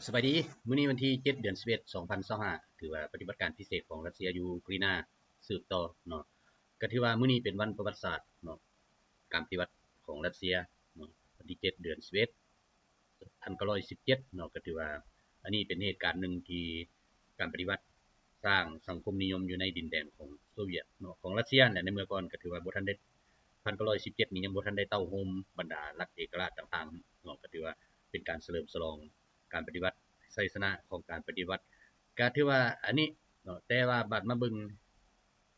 ສະບາຍດີ, ມື້ນີ້ວັນທີເຈັດ ເດືອນສິບເອັດ ສອງພັນຊາວຫ້າ ຖືວ່າປະຕິບັດການພິເສດຂອງຣັດເຊຍຢູ່ອູກຣາຍນາສືບຕໍ່ເນາະ. ກໍຖືວ່າມື້ນີ້ເປັນວັນປະຫວັດສາດເນາະ, ການປະຕິວັດຂອງຣັດເຊຍເນາະ, ວັນທີເຈັດ ເດືອນສິບເອັດ ພັນເກົ້າຮ້ອຍສິບເຈັດເນາະ. ກໍຖືວ່າອັນນີ້ເປັນເຫດການໜຶ່ງທີ່ການປະຕິວັດສ້າງສັງຄົມນິຍົມຢູ່ໃນດິນແດນຂອງໂຊວຽດເນາະ, ຂອງຣັດເຊຍແຫຼະ. ໃນເມື່ອກ່ອນກໍຖືວ່າບໍ່ທັນໄດ້ ພັນເກົ້າຮ້ອຍສິບເຈັດນີ້ຍັງບໍ່ທັນໄດ້ເຕົ້າໂຮມບັນດາລັດເອກະລາດຕ່າງໆເນາະ, ກໍຖືວ່າເປັນການສະເຫຼີມສະຫຼອງການປະຕິວັດ, ໄຊຊະນະຂອງການປະຕິວັດ ກໍຖືວ່າອັນນີ້ເນາະ. ແຕ່ວ່າບາດມາເບິ່ງ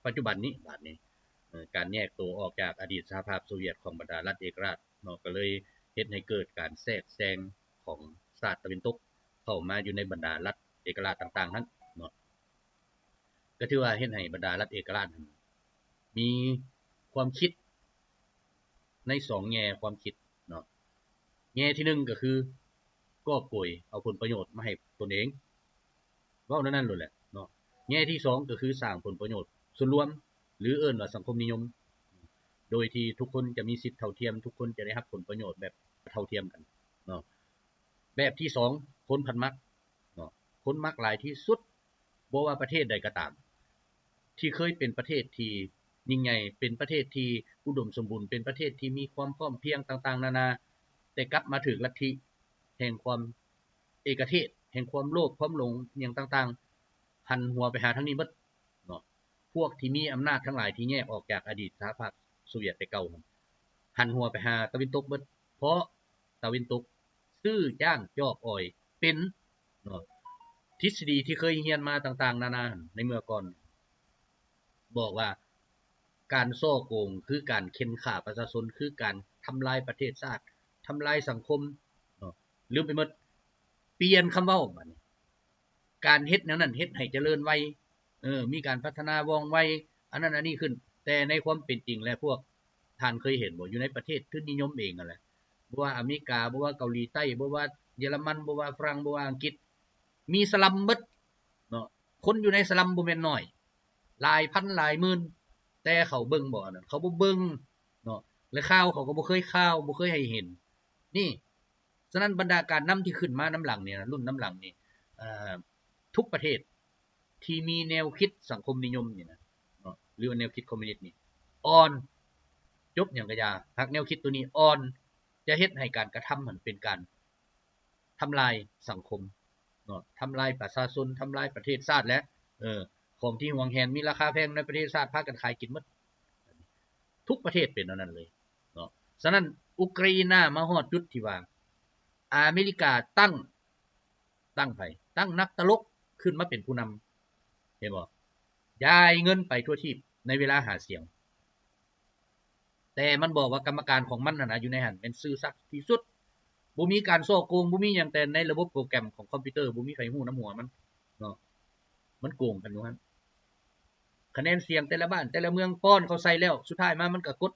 ປັດຈຸບັນນີ້ ບາດນີ້ ເອີ ການແຍກໂຕອອກຈາກອະດີດສະຫະພາບໂຊວຽດຂອງບັນດາລັດເອກະລາດເນາະ, ກໍເລີຍເຮັດໃຫ້ເກີດການແຊກແຊງຂອງຊາດຕາເວັນຕົກເຂົ້າມາຢູ່ໃນບັນດາລັດເອກະລາດຕ່າງໆຫັ້ນເນາະ. ກໍຖືວ່າເຮັດໃຫ້ບັນດາລັດເອກະລາດຫັ້ນມີຄວາມຄິດໃນສອງແງ່ຄວາມຄິດເນາະ. ແງ່ທີໜຶ່ງກໍຄືກອບໂກຍເອົາຜົນປະໂຫຍດມາໃຫ້ຕົນເອງ, ເວົ້າແນວນັ້ນໂລດແຫຼະເນາະ. ແງ່ທີສອງກໍຄືສ້າງຜົນປະໂຫຍດສ່ວນລວມ ຫຼື ເອີ້ນວ່າສັງຄົມນິຍົມ, ໂດຍທີ່ທຸກຄົນຈະມີສິດເທົ່າທຽມ, ທຸກຄົນຈະໄດ້ຮັບຜົນປະໂຫຍດແບບເທົ່າທຽມກັນເນາະ. ແບບທີສອງ ຄົນພັນມັກເນາະ, ຄົນມັກຫຼາຍທີ່ສຸດ ບໍ່ວ່າປະເທດໃດກໍຕາມ ທີ່ເຄີຍເປັນປະເທດທີ່ຍິ່ງໃຫຍ່, ເປັນປະເທດທີ່ອຸດົມສົມບູນ, ເປັນປະເທດທີ່ມີຄວາມພ້ອມພຽງຕ່າງໆນານາ, ແຕ່ກັບມາຖືກລັດທິແຫ່ງຄວາມເອກະເທດ, ແຫ່ງຄວາມໂລບ, ຄວາມຫຼົງ ຫຍັງຕ່າງໆ ຫັນຫົວໄປຫາທາງນີ້ໝົດເນາະ. ພວກທີ່ມີອຳນາດທັງຫຼາຍທີ່ແຍກອອກຈາກອະດີດສະຫະພາບໂຊວຽດແຕ່ເກົ່າ ຫັນຫົວໄປຫາຕາເວັນຕົກເບິດ, ເພາະຕາເວັນຕົກຊື້ຈ້າງຈອກອອຍເປັນເນາະ. ທິດສະດີທີ່ເຄີຍຮຽນມາຕ່າງໆນານາໃນເມື່ອກ່ອນ ບອກວ່າການສໍ້ໂກງຄືການເຂັ່ນຂ້າປະຊາຊົນ, ຄືການທຳລາຍປະເທດຊາດ, ທຳລາຍສັງຄົມເນາະ. ລືມໄປໝົດ, ປ່ຽນຄຳເວົ້າບາດນີ້. ການເຮັດແນວນັ້ນເຮັດໃຫ້ຈະເລີນໄວ, ເອີ ມີການພັດທະນາວ່ອງໄວ, ອັນນັ້ນອັນນີ້ຂຶ້ນ. ແຕ່ໃນຄວາມເປັນຈິງແລ້ວ ພວກທ່ານເຄີຍເຫັນບໍ່ ຢູ່ໃນປະເທດທຶນນິຍົມເອງຫັ້ນແຫຼະ, ບໍ່ວ່າອາເມລິກາ, ບໍ່ວ່າເກົາຫຼີໃຕ້, ບໍ່ວ່າເຢຍລະມັນ, ບໍ່ວ່າຝຣັ່ງ, ບໍ່ວ່າອັງກິດ, ມີສະລັມເບິດເນາະ. ຄົນຢູ່ໃນສະລັມບໍ່ແມ່ນໜ້ອຍ, ຫຼາຍພັນຫຼາຍໝື່ນ, ແຕ່ເຂົາເບິ່ງບໍ່ອັນນັ້ນ? ເຂົາບໍ່ເບິ່ງເນາະ, ແລະ ຂ່າວເຂົາກໍບໍ່ເຄີຍຂ່າວ, ບໍ່ເຄີຍໃຫ້ເຫັນ. ນີ້ ສະນັ້ນ ບັນດາການນຳທີ່ຂຶ້ນມານຳຫຼັງນີ້ນະ, ລຸ້ນນຳຫຼັງນີ້ ເອີ ທຸກປະເທດທີ່ມີແນວຄິດສັງຄົມນິຍົມນີ້ນະເນາະ ຫຼືວ່າແນວຄິດຄອມມິວນິດນີ້ ອ່ອນ, ຈົບຫຍັງກະຢ່າ, ຫາກແນວຄິດໂຕນີ້ອ່ອນ ຈະເຮັດໃຫ້ການກະທຳຫັ້ນເປັນການທຳລາຍສັງຄົມເນາະ, ທຳລາຍປະຊາຊົນ, ທຳລາຍປະເທດຊາດແຫຼະ. ເອີ ຂອງທີ່ຫວງແຫນມີລາຄາແພງໃນປະເທດຊາດ ພາກັນຂາຍກິນໝົດ. ທຸກປະເທດເປັນແນວນັ້ນເລີຍເນາະ. ສະນັ້ນ ອຸກຣາຍນາມາຮອດຈຸດທີ່ວ່າ ອາເມລິກາຕັ້ງ ຕັ້ງໃຜ? ຕັ້ງນັກຕະຫຼົກຂຶ້ນມາເປັນຜູ້ນຳ, ເຫັນບໍ່? ຈ່າຍເງິນໄປທົ່ວທີບໃນເວລາຫາສຽງ, ແຕ່ມັນບອກວ່າກຳມະການຂອງມັນຫັ້ນນະ ຢູ່ໃນຫັ້ນແມ່ນຊື່ສັດທີ່ສຸດ, ບໍ່ມີການສໍ້ໂກງ, ບໍ່ມີຫຍັງ, ແຕ່ໃນລະບົບໂປຣແກຣມຂອງຄອມພິວເຕີ ບໍ່ມີໃຜຮູ້ນຳຫົວມັນເນາະ, ມັນໂກງກັນຢູ່ຫັ້ນ. ຄະແນນສຽງແຕ່ລະບ້ານແຕ່ລະເມືອງປ້ອນເຂົ້າໃສ່ແລ້ວ ສຸດທ້າຍມາມັນກໍກົດ,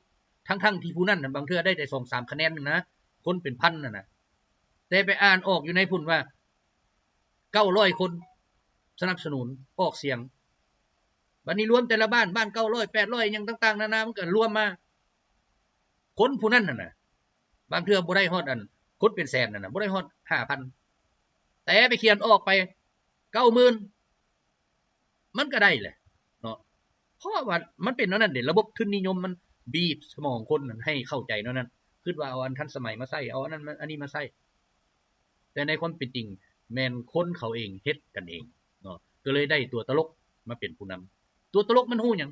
ທັງໆທີ່ຜູ້ນັ້ນນະ ບາງເທື່ອໄດ້ແຕ່ສອງສາມຄະແນນໜຶ່ງນະ, ຄົນເປັນພັນຫັ້ນນະ, ແຕ່ໄປອ່ານອອກຢູ່ໃນພຸ້ນວ່າ ເກົ້າຮ້ອຍຄົນສະໜັບສະໜູນອອກສຽງ, ບັດນີ້ລວມແຕ່ລະບ້ານ, ບ້ານເກົ້າຮ້ອຍ ແປດຮ້ອຍ ຫຍັງຕ່າງໆນານາ, ມັນກໍລວມມາ, ຄົນຜູ້ນັ້ນຫັ້ນນະ ບາງເທື່ອບໍ່ໄດ້ຮອດອັນ ຄົນເປັນແສນນັ້ນນະ ບໍ່ໄດ້ຮອດຫ້າພັນ, ແຕ່ໄປຂຽນອອກໄປເກົ້າໝື່ນ ມັນກໍໄດ້ແຫຼະເນາະ. ເພາະວ່າມັນເປັນແນວນັ້ນເດ້, ລະບົບທຶນນິຍົມມັນບີບສະໝອງຄົນໃຫ້ເຂົ້າໃຈແນວນັ້ນ, ຄິດວ່າເອົາອັນທັນສະໄໝມາໃຊ້, ເອົາອັນນັ້ນ ອັນນີ້ມາໃຊ້, ແຕ່ໃນຄວາມເປັນຈິງແມ່ນຄົນເຂົາເອງເຮັດກັນເອງເນາະ, ກໍເລີຍໄດ້ຕົວຕະຫຼົກມາເປັນຜູ້ນຳ. ຕົວຕະຫຼົກມັນຮູ້ຫຍັງ?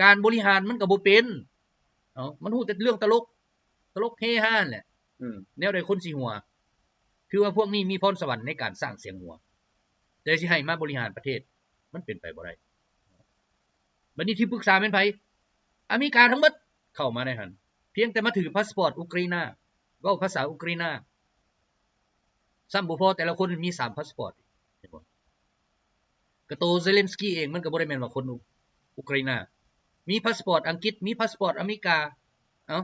ການບໍລິຫານມັນກໍບໍ່ເປັນ, ເອົາ ມັນຮູ້ແຕ່ເລື່ອງຕະຫຼົກ, ຕະຫຼົກເຮຮາຫັ້ນແຫຼະ. ອືມ ແນວໃດຄົນຊິຫົວ? ຖືວ່າພວກນີ້ມີພອນສະຫວັນໃນການສ້າງສຽງຫົວ, ແຕ່ຊິໃຫ້ມາບໍລິຫານປະເທດ ມັນເປັນໄປບໍ່ໄດ້. ບັດນີ້ທີ່ປຶກສາແມ່ນໃຜ? ອາເມລິກາທັງໝົດເຂົ້າມາໃນຫັ້ນ, ພຽງແຕ່ມາຖືພາສປອດອຸກຣາຍນາ, ເວົ້າພາສາອຸກຣາຍນາ. ຊ້ຳບໍ່ພໍ ແຕ່ລະຄົນມີສາມພາສປອດ, ເຫັນບໍ່? ກະໂຕເຊເລັນສກີເອງມັນກໍບໍ່ໄດ້ແມ່ນວ່າຄົນອຸ ອຸກຣາຍນາ, ມີພາສປອດອັງກິດ, ມີພາສປອດອາເມລິກາ. ເອົ້າ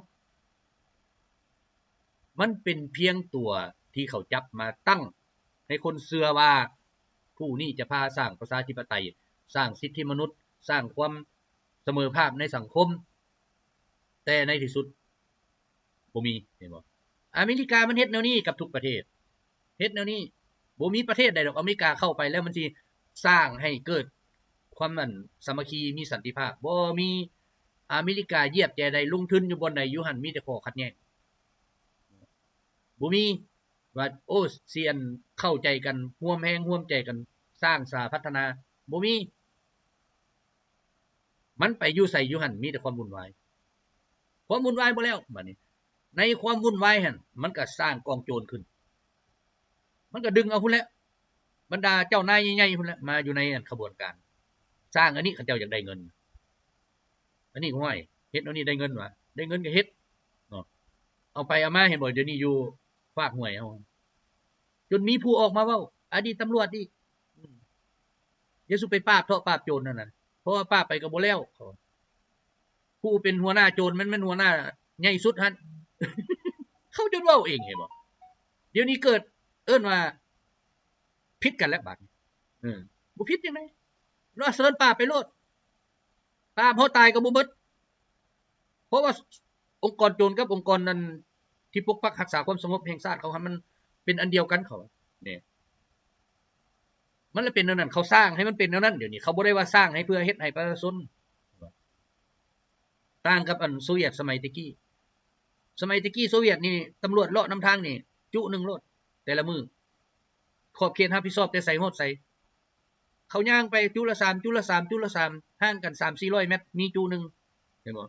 ມັນເປັນພຽງຕົວທີ່ເຂົາຈັບມາຕັ້ງໃຫ້ຄົນເຊື່ອວ່າ ຜູ້ນີ້ຈະພາສ້າງປະຊາທິປະໄຕ, ສ້າງສິດທິມະນຸດ, ສ້າງຄວາມສະເໝີພາບໃນສັງຄົມ, ແຕ່ໃນທີ່ສຸດ ບໍ່ມີ, ເຫັນບໍ່? ອາເມລິກາມັນເຮັດແນວນີ້ກັບທຸກປະເທດ, ເຮັດແນວນີ້ ບໍ່ມີປະເທດໃດດອກ ອາເມລິກາເຂົ້າໄປແລ້ວມັນຊິສ້າງໃຫ້ເກີດຄວາມ ອັນ ສາມັກຄີ ມີສັນຕິພາບ. ບໍ່ມີ. ອາເມລິກາຢຽບແຈໃດ ລົງທຶນຢູ່ບ່ອນໃດ ຢູ່ຫັ້ນມີແຕ່ຂໍ້ຂັດແຍ່ງ. ບໍ່ມີວ່າ ໂອ້ ຊິ ອັນ ເຂົ້າໃຈກັນ ຮ່ວມແຮງຮ່ວມໃຈກັນສ້າງສາພັດທະນາ ບໍ່ມີ. ມັນໄປຢູ່ໃສຢູ່ຫັ້ນ ມີແຕ່ຄວາມວຸ່ນວາຍ. ຄວາມວຸ່ນວາຍບໍ່ແລ້ວ ບາດນີ້ ໃນຄວາມວຸ່ນວາຍຫັ້ນ ມັນກໍສ້າງກອງໂຈນຂຶ້ນ. ມັນກໍດຶງເອົາພຸ້ນແຫຼະ ບັນດາເຈົ້ານາຍໃຫຍ່ໆ ພຸ້ນແຫຼະ ມາຢູ່ໃນ ອັນ ຂະບວນການສ້າງອັນນີ້. ເຂົາເຈົ້າຢາກໄດ້ເງິນ ອັນນີ້ ຫ້ວຍ ເຮັດແນວນີ້ໄດ້ເງິນຫວາ ໄດ້ເງິນກໍເຮັດເນາະ. ເອົາໄປເອົາມາ ເຫັນບໍ່ ດຽວນີ້ຢູ່ຟາກຫ້ວຍເຮົາ ຈົນມີຜູ້ອອກມາເວົ້າ ອະດີດຕຳຫຼວດອີກ ອືມ ຢ່າສູ່ໄປປາບເທາະປາບໂຈນນັ້ນນະ ເພາະວ່າປາບໄປກໍບໍ່ແລ້ວ. ເຂົາ ຜູ້ເປັນຫົວໜ້າໂຈນ ມັນແມ່ນຫົວໜ້າໃຫຍ່ສຸດຫັ້ນ ເຂົາຈົນເວົ້າເອງ ເຫັນບໍ່? ດຽວນີ້ເກີດເອີ້ນວ່າຜິດກັນແລ້ວບາດນີ້. ເອີ ບໍ່ຜິດຈັ່ງໃດ ລະເຊີນປາບໄປໂລດ ປາບເຮົາຕາຍກໍບໍ່ເບິດ. ເພາະວ່າອົງກອນໂຈນກັບອົງກອນນັ້ນ ທີ່ປົກປັກຮັກສາຄວາມສະຫງົບແຫ່ງຊາດເຂົາ ໃຫ້ມັນເປັນອັນດຽວກັນ ເຂົາ ນີ້ ມັນລະເປັນແນວນັ້ນ. ເຂົາສ້າງໃຫ້ມັນເປັນແນວນັ້ນ. ດຽວນີ້ເຂົາບໍ່ໄດ້ວ່າສ້າງໃຫ້ເພື່ອເຮັດໃຫ້ປະຊາຊົນ. ຕ່າງກັບອັນໂຊວຽດສະໄໝແຕ່ກີ້. ສະໄໝແຕ່ກີ້ໂຊວຽດນີ້ ຕຳຫຼວດເລາະນຳທາງນີ້ ຈຸໜຶ່ງໂລດ ແຕ່ລະມື້ ຂອບເຂດຮັບຜິດຊອບແຕ່ໃສຮອດໃສ. ເຂົາຍ່າງໄປຈຸລະສາມ ຈຸລະສາມ ຈຸລະສາມ ຫ່າງກັນສາມສີ່ຮ້ອຍແມັດ ມີຈຸໜຶ່ງ ເຫັນບໍ່?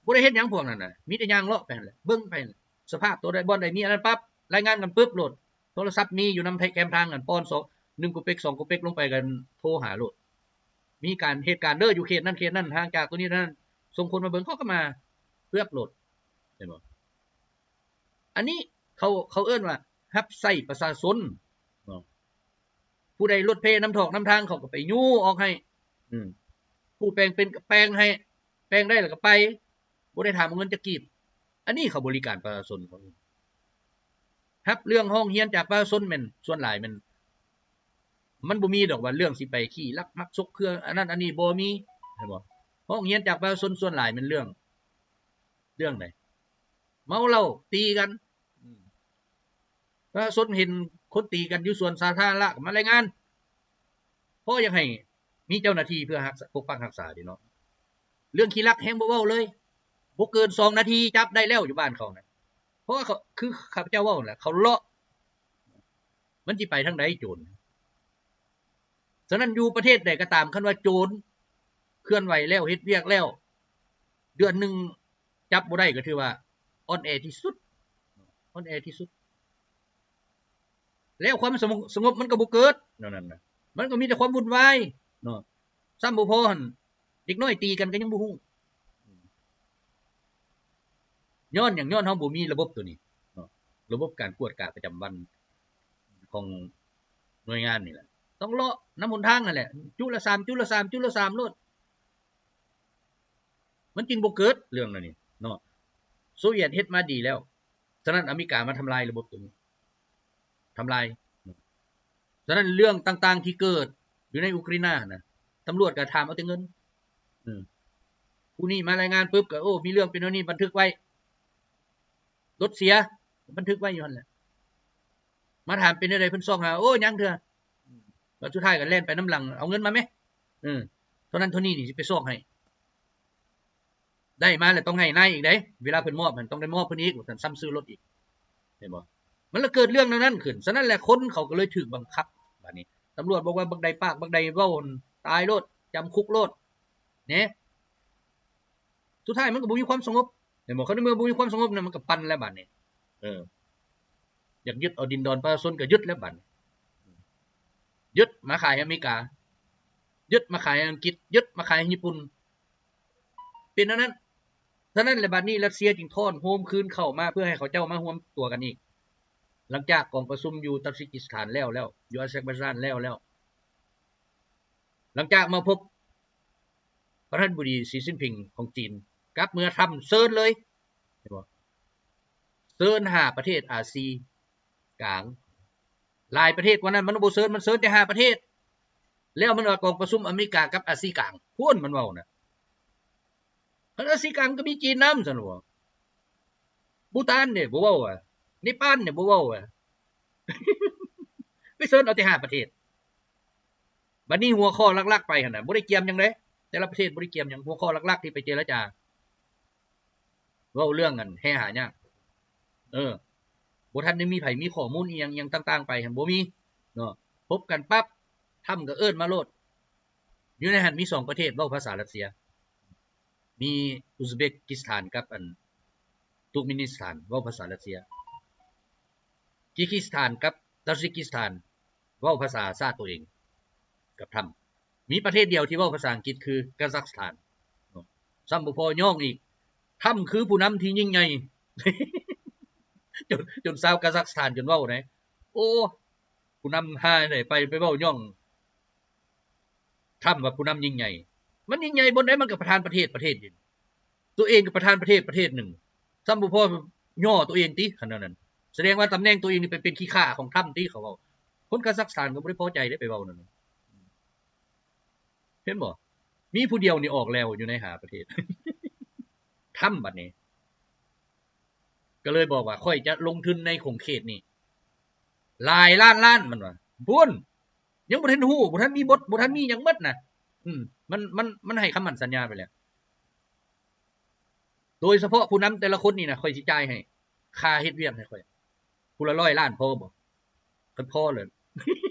ບໍ່ໄດ້ເຮັດຫຍັງພວກນັ້ນນະ ມີແຕ່ຍ່າງເລາະໄປຫັ້ນແຫຼະ ເບິ່ງໄປຫັ້ນແຫຼະ. ສະພາບໂຕໃດບ່ອນໃດມີອັນນັ້ນປັບ ລາຍງານກັນປຶບໂລດ. ໂທລະສັບມີຢູ່ນຳແຄມທາງຫັ້ນ ປ່ອນສອງ ໜຶ່ງກະປຸກ ສອງກະປຸກລົງໄປກັນ ໂທຫາໂລດ. ມີການເຫດການເດີ ຢູ່ເຂດນັ້ນເຂດນັ້ນ ຫ່າງຈາກໂຕນີ້ເທົ່ານັ້ນ ສົ່ງຄົນມາເບິ່ງ ເຂົາກໍມາເກືອບໂລດ ເຫັນບໍ່? ອັນນີ້ເຂົາ ເຂົາເອີ້ນວ່າຮັບໃຊ້ປະຊາຊົນເນາະ. ຜູ້ໃດລົດເພນຳຖອກນຳທາງ ເຂົາກໍໄປຍູ້ອອກໃຫ້. ອືມ ຜູ້ແປງເປັນກໍແປງໃຫ້ ແປງໄດ້ແລ້ວກໍໄປ ບໍ່ໄດ້ຖາມເອົາເງິນຈັກກີບ. ອັນນີ້ເຂົາບໍລິການປະຊາຊົນ ເຂົາ ຮັບເລື່ອງຮ້ອງຮຽນຈາກປະຊາຊົນແມ່ນສ່ວນຫຼາຍແມ່ນ ມັນບໍ່ມີດອກວ່າເລື່ອງຊິໄປຂີ້ລັກມັກສົກເຄືອ ອັນນັ້ນອັນນີ້ບໍ່ມີ ເຫັນບໍ່? ຮ້ອງຮຽນຈາກປະຊາຊົນສ່ວນຫຼາຍແມ່ນເລື່ອງ ເລື່ອງໃດ? ເມົາເຫຼົ້າຕີກັນ ອືມ ປະຊາຊົນເຫັນຄົນຕີກັນຢູ່ສວນສາທາລະນະ ກໍມາລາຍງານ ເພາະຢາກໃຫ້ມີເຈົ້າໜ້າທີ່ເພື່ອຮັກສາ ປົກປັກຮັກສາເດ້ເນາະ. ເລື່ອງຂີ້ລັກແຮງບໍ່ເວົ້າເລີຍ ບໍ່ເກີນສອງນາທີຈັບໄດ້ແລ້ວຢູ່ບ້ານເຂົານະ. ເພາະວ່າເຂົາ ຄືຂ້າພະເຈົ້າເວົ້າຫັ້ນແຫຼະ ເຂົາເລາະ ມັນຊິໄປທາງໃດໂຈນ? ສະນັ້ນຢູ່ປະເທດໃດກໍຕາມ ຄັນວ່າໂຈນເຄື່ອນໄຫວແລ້ວ ເຮັດວຽກແລ້ວ ເດືອນໜຶ່ງຈັບບໍ່ໄດ້ ກໍຖືວ່າອ່ອນແອທີ່ສຸດ ອ່ອນແອທີ່ສຸດ. ແລ້ວຄວາມສະຫງົບ ສະຫງົບມັນກໍບໍ່ເກີດແນວນັ້ນນະ ມັນກໍມີແຕ່ຄວາມວຸ່ນວາຍເນາະ. ຊ້ຳບໍ່ພໍຫັ້ນ ເດັກນ້ອຍຕີກັນກໍຍັງບໍ່ຮູ້. ຍ້ອນຫຍັງ? ຍ້ອນເຮົາບໍ່ມີລະບົບໂຕນີ້ເນາະ ລະບົບການກວດກາປະຈຳວັນຂອງໜ່ວຍງານນີ້ແຫຼະ. ຕ້ອງເລາະນຳຫົນທາງຫັ້ນແຫຼະ ຈຸລະສາມ ຈຸລະສາມ ຈຸລະສາມໂລດ ມັນຈຶ່ງບໍ່ເກີດເລື່ອງແນວນີ້ເນາະ. ໂຊວຽດເຮັດມາດີແລ້ວ ສະນັ້ນອາເມລິກາມາທຳລາຍລະບົບໂຕນີ້ ທຳລາຍ. ສະນັ້ນເລື່ອງຕ່າງໆທີ່ເກີດຢູ່ໃນອຸກຣາຍນານະ ຕຳຫຼວດກໍຖາມເອົາແຕ່ເງິນ. ອືມ ຜູ້ນີ້ມາລາຍງານປຶບກໍ ໂອ້ ມີເລື່ອງເປັນແນວນີ້ ບັນທຶກໄວ້ ລົດເສຍ ບັນທຶກໄວ້ຢູ່ຫັ້ນແຫຼະ. ມາຖາມເປັນແນວໃດ ເພິ່ນຊອກຫາ ໂອ້ ຍັງເທື່ອ. ອືມ ແລ້ວສຸດທ້າຍກໍແລ່ນໄປນຳຫຼັງ ເອົາເງິນມາແມ. ເອີ ເທົ່ານັ້ນເທົ່ານີ້ນີ້ຊິໄປຊອກໃຫ້ ໄດ້ມາແລ້ວຕ້ອງໃຫ້ນາຍອີກເດ້ ເວລາເພິ່ນມອບຫັ້ນຕ້ອງໄດ້ມອບເພິ່ນອີກ ວ່າຊັ້ນ ຊ້ຳຊື້ລົດອີກ ເຫັນບໍ່? ມັນລະເກີດເລື່ອງແນວນັ້ນຂຶ້ນ. ສະນັ້ນແຫຼະ ຄົນເຂົາກໍເລີຍຖືກບັງຄັບ. ບາດນີ້ຕຳຫຼວດບອກວ່າ ບັກໃດປາກ ບັກໃດເວົ້າຫັ້ນ ຕາຍໂລດ ຈຳຄຸກໂລດ ແນະ. ສຸດທ້າຍມັນກໍບໍ່ມີຄວາມສະຫງົບ ເຫັນບໍ່? ຄັນໃນເມື່ອບໍ່ມີຄວາມສະຫງົບນະ ມັນກໍປັ່ນແລ້ວບາດນີ້. ເອີ ຢາກຍຶດເອົາດິນດອນປະຊາຊົນກໍຍຶດແລ້ວບາດນີ້ ຍຶດມາຂາຍໃຫ້ອາເມລິກາ ຍຶດມາຂາຍໃຫ້ອັງກິດ ຍຶດມາຂາຍໃຫ້ຍີ່ປຸ່ນ ເປັນແນວນັ້ນ. ສະນັ້ນແຫຼະ ບາດນີ້ຣັດເຊຍຈຶ່ງທ້ອນໂຮມຄືນເຂົ້າມາ ເພື່ອໃຫ້ເຂົາເຈົ້າມາຮວມຕົວກັນອີກ. ຫຼັງຈາກກອງປະຊຸມຢູ່ຕາຈິກກິສຖານແລ້ວແລ້ວ ຢູ່ອາເຊບາຈານແລ້ວແລ້ວ ຫຼັງຈາກມາພົບປະທານາທິບໍດີ ສີ ຊິນຜິງ ຂອງຈີນ ກັບເມືອທຳເຊີນເລີຍ ເຫັນບໍ່? ເຊີນຫ້າປະເທດອາຊີກາງ ຫຼາຍປະເທດກວ່ານັ້ນມັນບໍ່ເຊີນ ມັນເຊີນແຕ່ຫ້າປະເທດ. ແລ້ວມັນວ່າກອງປະຊຸມອາເມລິກາກັບອາຊີກາງ ພຸ້ນມັນເວົ້ານະ. ຄັນອາຊີກາງກໍມີຈີນນຳຊັ້ນບໍ່? ບູຕານເດ້ ບໍ່ເວົ້າຫວາ? ເນປານເດ້ ບໍ່ເວົ້າຫວາ? ໄປ ເຊີນເອົາແຕ່ຫ້າປະເທດ. ບັດນີ້ຫົວຂໍ້ຫຼັກໆໄປຫັ້ນນະ ບໍ່ໄດ້ກຽມຫຍັງເດ້ ແຕ່ລະປະເທດບໍ່ໄດ້ກຽມຫຍັງ. ຫົວຂໍ້ຫຼັກໆທີ່ໄປເຈລະຈາ ເວົ້າເລື່ອງອັນແຮ່ຫາຍາກ ເອີ ບໍ່ທັນໄດ້ມີໃຜມີຂໍ້ມູນອີ່ຫຍັງ ອີ່ຫຍັງຕ່າງໆໄປຫັ້ນ ບໍ່ມີເນາະ. ພົບກັນປັບ ທຳກໍເອີ້ນມາໂລດ. ຢູ່ໃນຫັ້ນມີສອງປະເທດເວົ້າພາສາຣັດເຊຍ ມີອຸສເບກິສຖານກັບອັນຕຸກມິນິສຖານ ເວົ້າພາສາຣັດເຊຍ. ກິກິສຖານກັບຕາຈິກິສຖານ ເວົ້າພາສາຊາດຕົວເອງກັບທຳ. ມີປະເທດດຽວທີ່ເວົ້າພາສາອັງກິດຄືກາຊາກສຖານເນາະ. ຊ້ຳບໍ່ພໍຍ້ອງອີກ ທຳຄືຜູ້ນຳທີ່ຍິ່ງໃຫຍ່ ຈົນ ຈົນຊາວກາຊາກສຖານຈົນເວົ້າໄດ໋ ໂອ້ ຜູ້ນຳຫາໄດ໋ ໄປ ໄປເວົ້າຍ້ອງ ທຳວ່າຜູ້ນຳຍິ່ງໃຫຍ່. ມັນຍິ່ງໃຫຍ່ບ່ອນໃດ? ມັນກໍປະທານປະເທດປະເທດໜຶ່ງ ຕົວເອງກໍປະທານປະເທດປະເທດໜຶ່ງ. ຊ້ຳບໍ່ພໍຍໍຕົວເອງຕິ ຄັນແນວນັ້ນ ສະແດງວ່າຕຳແໜ່ງຕົວເອງນີ້ໄປເປັນຂີ້ຂ້າຂອງທຳຕິ ເຂົາເວົ້າ. ຄົນກາຊາກສຖານກໍບໍ່ໄດ້ພໍໃຈເດ້ໄປເວົ້ານັ້ນ. ເຫັນບໍ່? ມີຜູ້ດຽວນີ້ອອກແລ້ວຢູ່ໃນຫ້າປະເທດ ທຳບັດນີ້. ກໍເລີຍບອກວ່າ ຂ້ອຍຈະລົງທຶນໃນຂົງເຂດນີ້ຫຼາຍລ້ານລ້ານ ມັນວ່າ. ພຸ້ນ ຍັງບໍ່ທັນຮູ້ ບໍ່ທັນມີບົດ ບໍ່ທັນມີຫຍັງໝົດນະ. ອືມ ມັນ ມັນ ມັນໃຫ້ຄຳໝັ້ນສັນຍາໄປແລ້ວ. ໂດຍສະເພາະຜູ້ນຳແຕ່ລະຄົນນີ້ນະ ຂ້ອຍຊິຈ່າຍໃຫ້ ຄ່າເຮັດວຽກໃຫ້ຂ້ອຍ ຜູ້ລະຮ້ອຍລ້ານພໍບໍ່? ຄັນພໍເລີຍ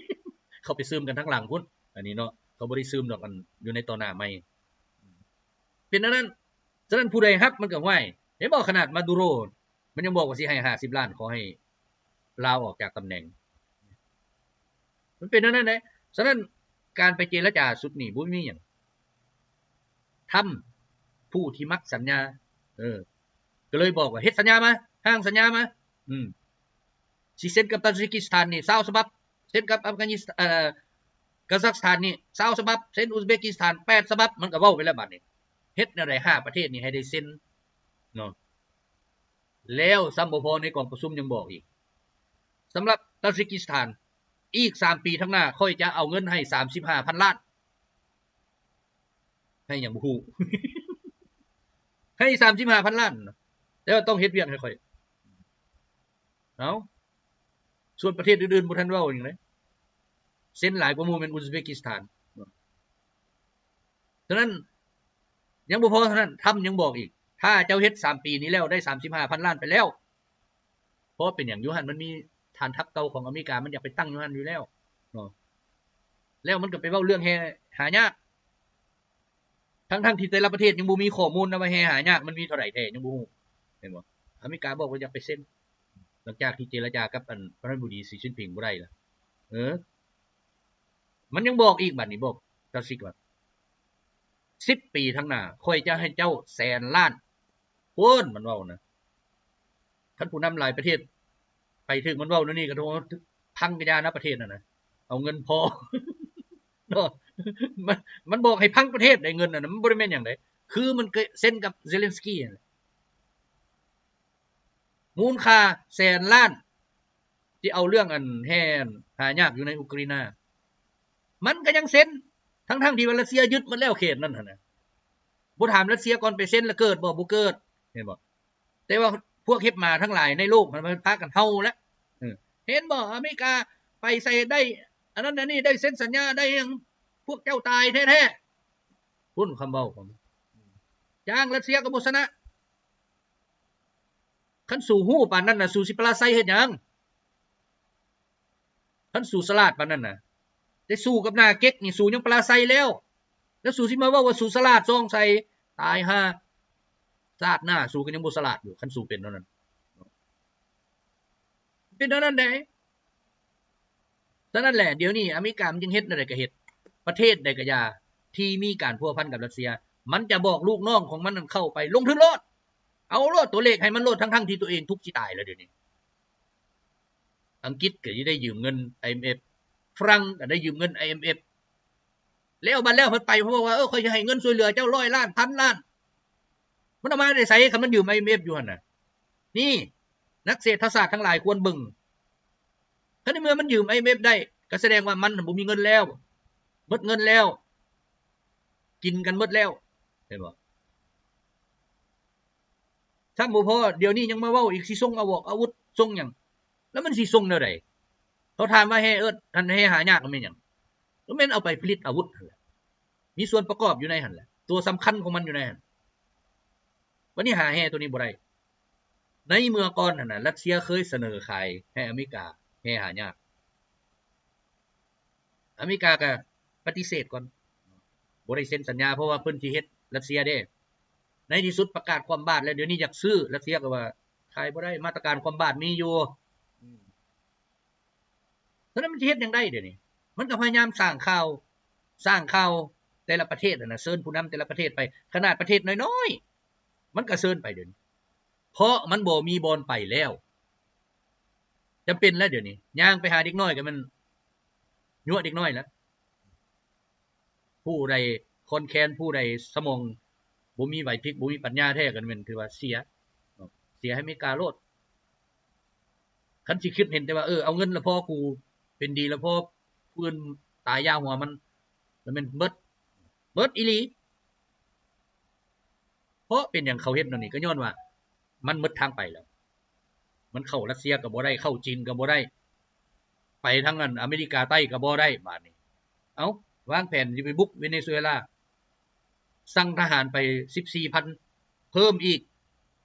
ເຂົາໄປຊຶມກັນທາງຫຼັງພຸ້ນ. ອັນນີ້ເນາະ ເຂົາບໍ່ໄດ້ຊຶມດອກ ອັນຢູ່ໃນຕໍ່ໜ້າໃໝ່ ເປັນອັນນັ້ນ. ສະນັ້ນຜູ້ໃດຮັບມັນກໍ ຫ້ວຍ ເຫັນບໍ່? ຂະໜາດມາດູໂຣ ມັນຍັງບອກວ່າຊິໃຫ້ຫ້າສິບລ້ານ ຂໍໃຫ້ລາອອກຈາກຕຳແໜ່ງ. ມັນເປັນແນວນັ້ນເດ້. ສະນັ້ນການໄປເຈລະຈາຊຸດນີ້ບໍ່ມີຫຍັງ ທຳຜູ້ທີ່ມັກສັນຍາ ເອີ ກໍເລີຍບອກວ່າ ເຮັດສັນຍາມາ ຮ່າງສັນຍາມາ ອືມ ຊິເຊັນກັບຕາຈິກິສຖານນີ້ຊາວສະບັບ ເຊັນກັບອັຟການິສ ເອີ ກາຊາກສຖານນີ້ຊາວສະບັບ ເຊັນອຸສເບກິສຖານແປດສະບັບ. ມັນກໍເວົ້າໄປແລ້ວບາດນີ້ ເຮັດແນວໃດຫ້າປະເທດນີ້ໃຫ້ໄດ້ເຊັນເນາະ. ແລ້ວຊ້ຳບໍ່ພໍໃນກອງປະຊຸມຍັງບອກອີກ ສຳລັບຕາຈິກິສຖານ ອີກສາມປີທາງໜ້າ ຂ້ອຍຈະເອົາເງິນໃຫ້ສາມສິບຫ້າພັນລ້ານ. ໃຫ້ຫຍັງບໍ່ຮູ້ ໃຫ້ສາມສິບຫ້າພັນລ້ານ ແຕ່ວ່າຕ້ອງເຮັດວຽກໃຫ້ຂ້ອຍ. ເອົ້າ ສ່ວນປະເທດອື່ນໆບໍ່ທັນເວົ້າຫຍັງເດ້ ເຊັນຫຼາຍກວ່າໝູ່ແມ່ນອຸສເບກິສຖານ. ສະນັ້ນ ຍັງບໍ່ພໍເທົ່ານັ້ນ ທຳຍັງບອກອີກ ຖ້າເຈົ້າເຮັດສາມປີນີ້ແລ້ວໄດ້ສາມສິບຫ້າພັນລ້ານໄປແລ້ວ ເພາະເປັນຫຍັງ? ຢູ່ຫັ້ນມັນມີຖານທັບເກົ່າຂອງອາເມລິກາ ມັນຢາກໄປຕັ້ງຢູ່ຫັ້ນຢູ່ແລ້ວເນາະ. ແລ້ວມັນກໍໄປເວົ້າເລື່ອງແຮ່ຫາຍາກ ທັງໆທີ່ແຕ່ລະປະເທດຍັງບໍ່ມີຂໍ້ມູນນະວ່າແຮ່ຫາຍາກມັນມີເທົ່າໃດແທ້ ຍັງບໍ່ຮູ້ ເຫັນບໍ່? ອາເມລິກາບອກວ່າຢາກໄປເຊັນ ຫຼັງຈາກທີ່ເຈລະຈາກັບອັນປະທານາທິບໍດີສີຈິ້ນຜິງບໍ່ໄດ້ລະ ເອີ ມັນຍັງບອກອີກ ບາດນີ້ບອກຕາຊິກວ່າ ສິບປີທາງໜ້າ ຂ້ອຍຈະໃຫ້ເຈົ້າແສນລ້ານ. ໂອ້ນ ມັນເວົ້ານະ ຄັນຜູ້ນຳຫຼາຍປະເທດໄປຖືກມັນເວົ້າແນວນີ້ ກະໂທພັງກະຢ່ານະ ປະເທດນັ້ນນະ ເອົາເງິນພໍເນາະ. ມັນ ມັນບອກໃຫ້ພັງປະເທດໄດ໋ ເງິນນັ້ນນະ ມັນບໍ່ໄດ້ແມ່ນຫຍັງໃດ໋ ຄືມັນກະເຊັນກັບເຊເລັນສກີຫັ້ນແຫຼະ ມູນຄ່າແສນລ້ານ ທີ່ເອົາເລື່ອງອັນແຮ່ຫາຍາກຢູ່ໃນອຸກຣາຍນາ ມັນກໍຍັງເຊັນ ທັງໆທີ່ວ່າຣັດເຊຍຍຶດໝົດແລ້ວເຂດນັ້ນຫັ້ນນະ. ບໍ່ຖາມຣັດເຊຍກ່ອນໄປເຊັນລະເກີດບໍ່? ບໍ່ເກີດ ເຫັນບໍ່? ແຕ່ວ່າພວກເຫັບໝາທັງຫຼາຍໃນໂລກຫັ້ນ ມັນພາກັນເຫົ່າແລ້ວ ເຫັນບໍ່? ອາເມລິກາໄປໃສ່ໄດ້ອັນນັ້ນອັນນີ້ ໄດ້ເຊັນສັນຍາໄດ້ຫຍັງ ພວກເຈົ້າຕາຍແທ້ໆ ພຸ້ນຄຳເວົ້າຂອງ ຈ້າງຣັດເຊຍກໍບໍ່ຊະນະ. ຄັນສູຮູ້ປານນັ້ນນະ ສູຊິປະລາໄຊເຮັດຫຍັງ? ຄັນສູສະຫຼາດປານນັ້ນນະ ແຕ່ສູ້ກັບໜ້າເກັກນີ້ ສູຍັງປະລາໄຊແລ້ວ ແລ້ວສູຊິມາເວົ້າວ່າສູສະຫຼາດຊ່ອງໃສ? ຕາຍຫ່າ ຊາດໜ້າສູກໍຍັງບໍ່ສະຫຼາດຢູ່ ຄັນສູເປັນແນວນັ້ນ ເປັນແນວນັ້ນໃດ. ສະນັ້ນແຫຼະ ດຽວນີ້ອາເມລິກາມັນຈຶ່ງເຮັດແນວໃດກໍເຮັດ ປະເທດໃດກໍຢ່າທີ່ມີການພົວພັນກັບຣັດເຊຍ ມັນຈະບອກລູກນ້ອງຂອງມັນນັ້ນເຂົ້າໄປລົງທຶນໂລດ ເອົາໂລດຕົວເລກໃຫ້ມັນໂລດ ທັງໆທີ່ຕົວເອງທຸກຊິຕາຍແລ້ວດຽວນີ້. ອັງກິດກໍໄດ້ຢືມເງິນໄອເອັມເອັຟ ຝຣັ່ງກໍໄດ້ຢືມເງິນໄອເອັມເອັຟ ແລ້ວບັດແລ້ວເພິ່ນໄປ ເພິ່ນບອກວ່າ ເອີ ຂ້ອຍຈະໃຫ້ເງິນຊ່ວຍເຫຼືອເຈົ້າຮ້ອຍລ້ານ ພັນລ້ານ ມັນເອົາມາແຕ່ໃສ ຄັນມັນຢືມໄອເອັມເອັຟຢູ່ຫັ້ນນະ? ນີ້ ນັກເສດຖະສາດທັງຫຼາຍຄວນເບິ່ງ ຄັນໃນເມື່ອມັນຢືມໄອເອັມເອັຟໄດ້ ກໍສະແດງວ່າມັນບໍ່ມີເງິນແລ້ວ ໝົດເງິນແລ້ວ ກິນກັນໝົດແລ້ວ ເຫັນບໍ່? ຊ້ຳບໍ່ພໍ ດຽວນີ້ຍັງມາເວົ້າອີກ ຊິສົ່ງອາວອກອາວຸດ ສົ່ງຫຍັງ ແລ້ວມັນຊິສົ່ງແນວໃດ? ເ ຂົາຖາມວ່າແຮ່ເອິດ ອັນແຮ່ຫາຍາກນັ້ນແມ່ນຫຍັງ? ກໍແມ່ນເອົາໄປຜະລິດອາວຸດຫັ້ນແຫຼະ ມີສ່ວນປະກອບຢູ່ໃນຫັ້ນແຫຼະ ຕົວສຳຄັນຂອງມັນຢູ່ໃນຫັ້ນ. ບັດນີ້ຫາແຮ່ໂຕນີ້ບໍ່ໄດ້. ໃນເມື່ອກ່ອນຫັ້ນນະ ຣັດເຊຍເຄີຍສະເໜີຂາຍໃຫ້ອາເມລິກາ ແຮ່ຫາຍາກ. ອາເມລິກາກໍປະຕິເສດກ່ອນ ບໍ່ໄດ້ເຊັນສັນຍາ ເພາະວ່າເພິ່ນຊິເຮັດຣັດເຊຍເດ້. ໃນທີ່ສຸດປະກາດຄວ່ຳບາດແລ້ວ ດຽວນີ້ຢາກຊື້ ຣັດເຊຍກໍວ່າຂາຍບໍ່ໄດ້ ມາດຕະການຄວ່ຳບາດມີຢູ່. ອືມ ສະນັ້ນມັນຊິເຮັດຫຍັງໄດ້ດຽວນີ້? ມັນກໍພະຍາຍາມສ້າງຂ່າວ ສ້າງຂ່າວແຕ່ລະປະເທດຫັ້ນນະ ເຊີນຜູ້ນຳແຕ່ລະປະເທດໄປ. ຂະໜາດປະເທດນ້ອຍໆ ມັນກໍເຊີນໄປດຽວນີ້ ເພາະມັນບໍ່ມີບ່ອນໄປແລ້ວ. ຈຳເປັນແລ້ວດຽວນີ້ ຍ່າງໄປຫາເດັກນ້ອຍກໍແມ່ນຍົວະເດັກນ້ອຍແລ້ວ. ຜູ້ໃດຄອນແຄນ ຜູ້ໃດສະໝອງບໍ່ມີໄຫວພິບ ບໍ່ມີປັນຍາແທ້ ກໍແມ່ນຖືວ່າເສຍເນາະ ເສຍໃຫ້ອາເມລິກາໂລດ. ຄັນຊິຄິດເຫັນແຕ່ວ່າ ເອີ ເອົາເງິນລະພໍກູ ເປັນດີລະພໍ ຜູ້ອື່ນຕາຍຢ່າຫົວມັນ ລະແມ່ນເບິດ ເບິດອີ່ຫຼີ. ເພາະເປັນຫຍັງເຂົາເຮັດແນວນີ້? ກໍຍ້ອນວ່າມັນໝົດທາງໄປແລ້ວ. ມັນເຂົ້າຣັດເຊຍກໍບໍ່ໄດ້ ເຂົ້າຈີນກໍບໍ່ໄດ້ ໄປທາງອັນອາເມລິກາໃຕ້ກໍບໍ່ໄດ້. ບາດນີ້ ເອົ້າ ວາງແຜນຊິໄປບຸກເວເນຊູເອລາ ສັ່ງທະຫານໄປສິບສີ່ພັນ ເພີ່ມອີກ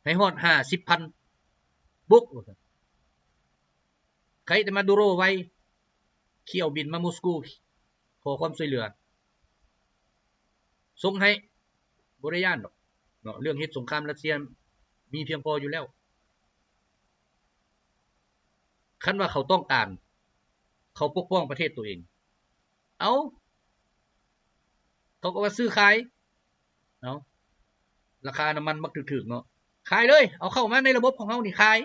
ໃຫ້ຮອດຫ້າສິບພັນ ບຸກ ວ່າຊັ້ນ. ໃຄແຕ່ມາດູໂຣໄວ ຂ້ຽວບິນມາມົສກູ ຂໍຄວາມຊ່ວຍເຫຼືອ ສົ່ງໃຫ້ ບໍ່ໄດ້ຢ້ານດອກເນາະ ເລື່ອງເຮັດສົງຄາມຣັດເຊຍມີພຽງພໍຢູ່ແລ້ວ. ຄັນວ່າເຂົາຕ້ອງການ ເຂົາປົກປ້ອງປະເທດຕົວເອງ ເອົາ ເຂົາກໍວ່າຊື້ຂາຍ ເອົາ ລາຄານ້ຳມັນມັກຖືກໆເນາະ ຂາຍເລີຍ ເອົາເຂົ້າມາໃນລະບົບຂອງເຮົານີ້ຂາຍ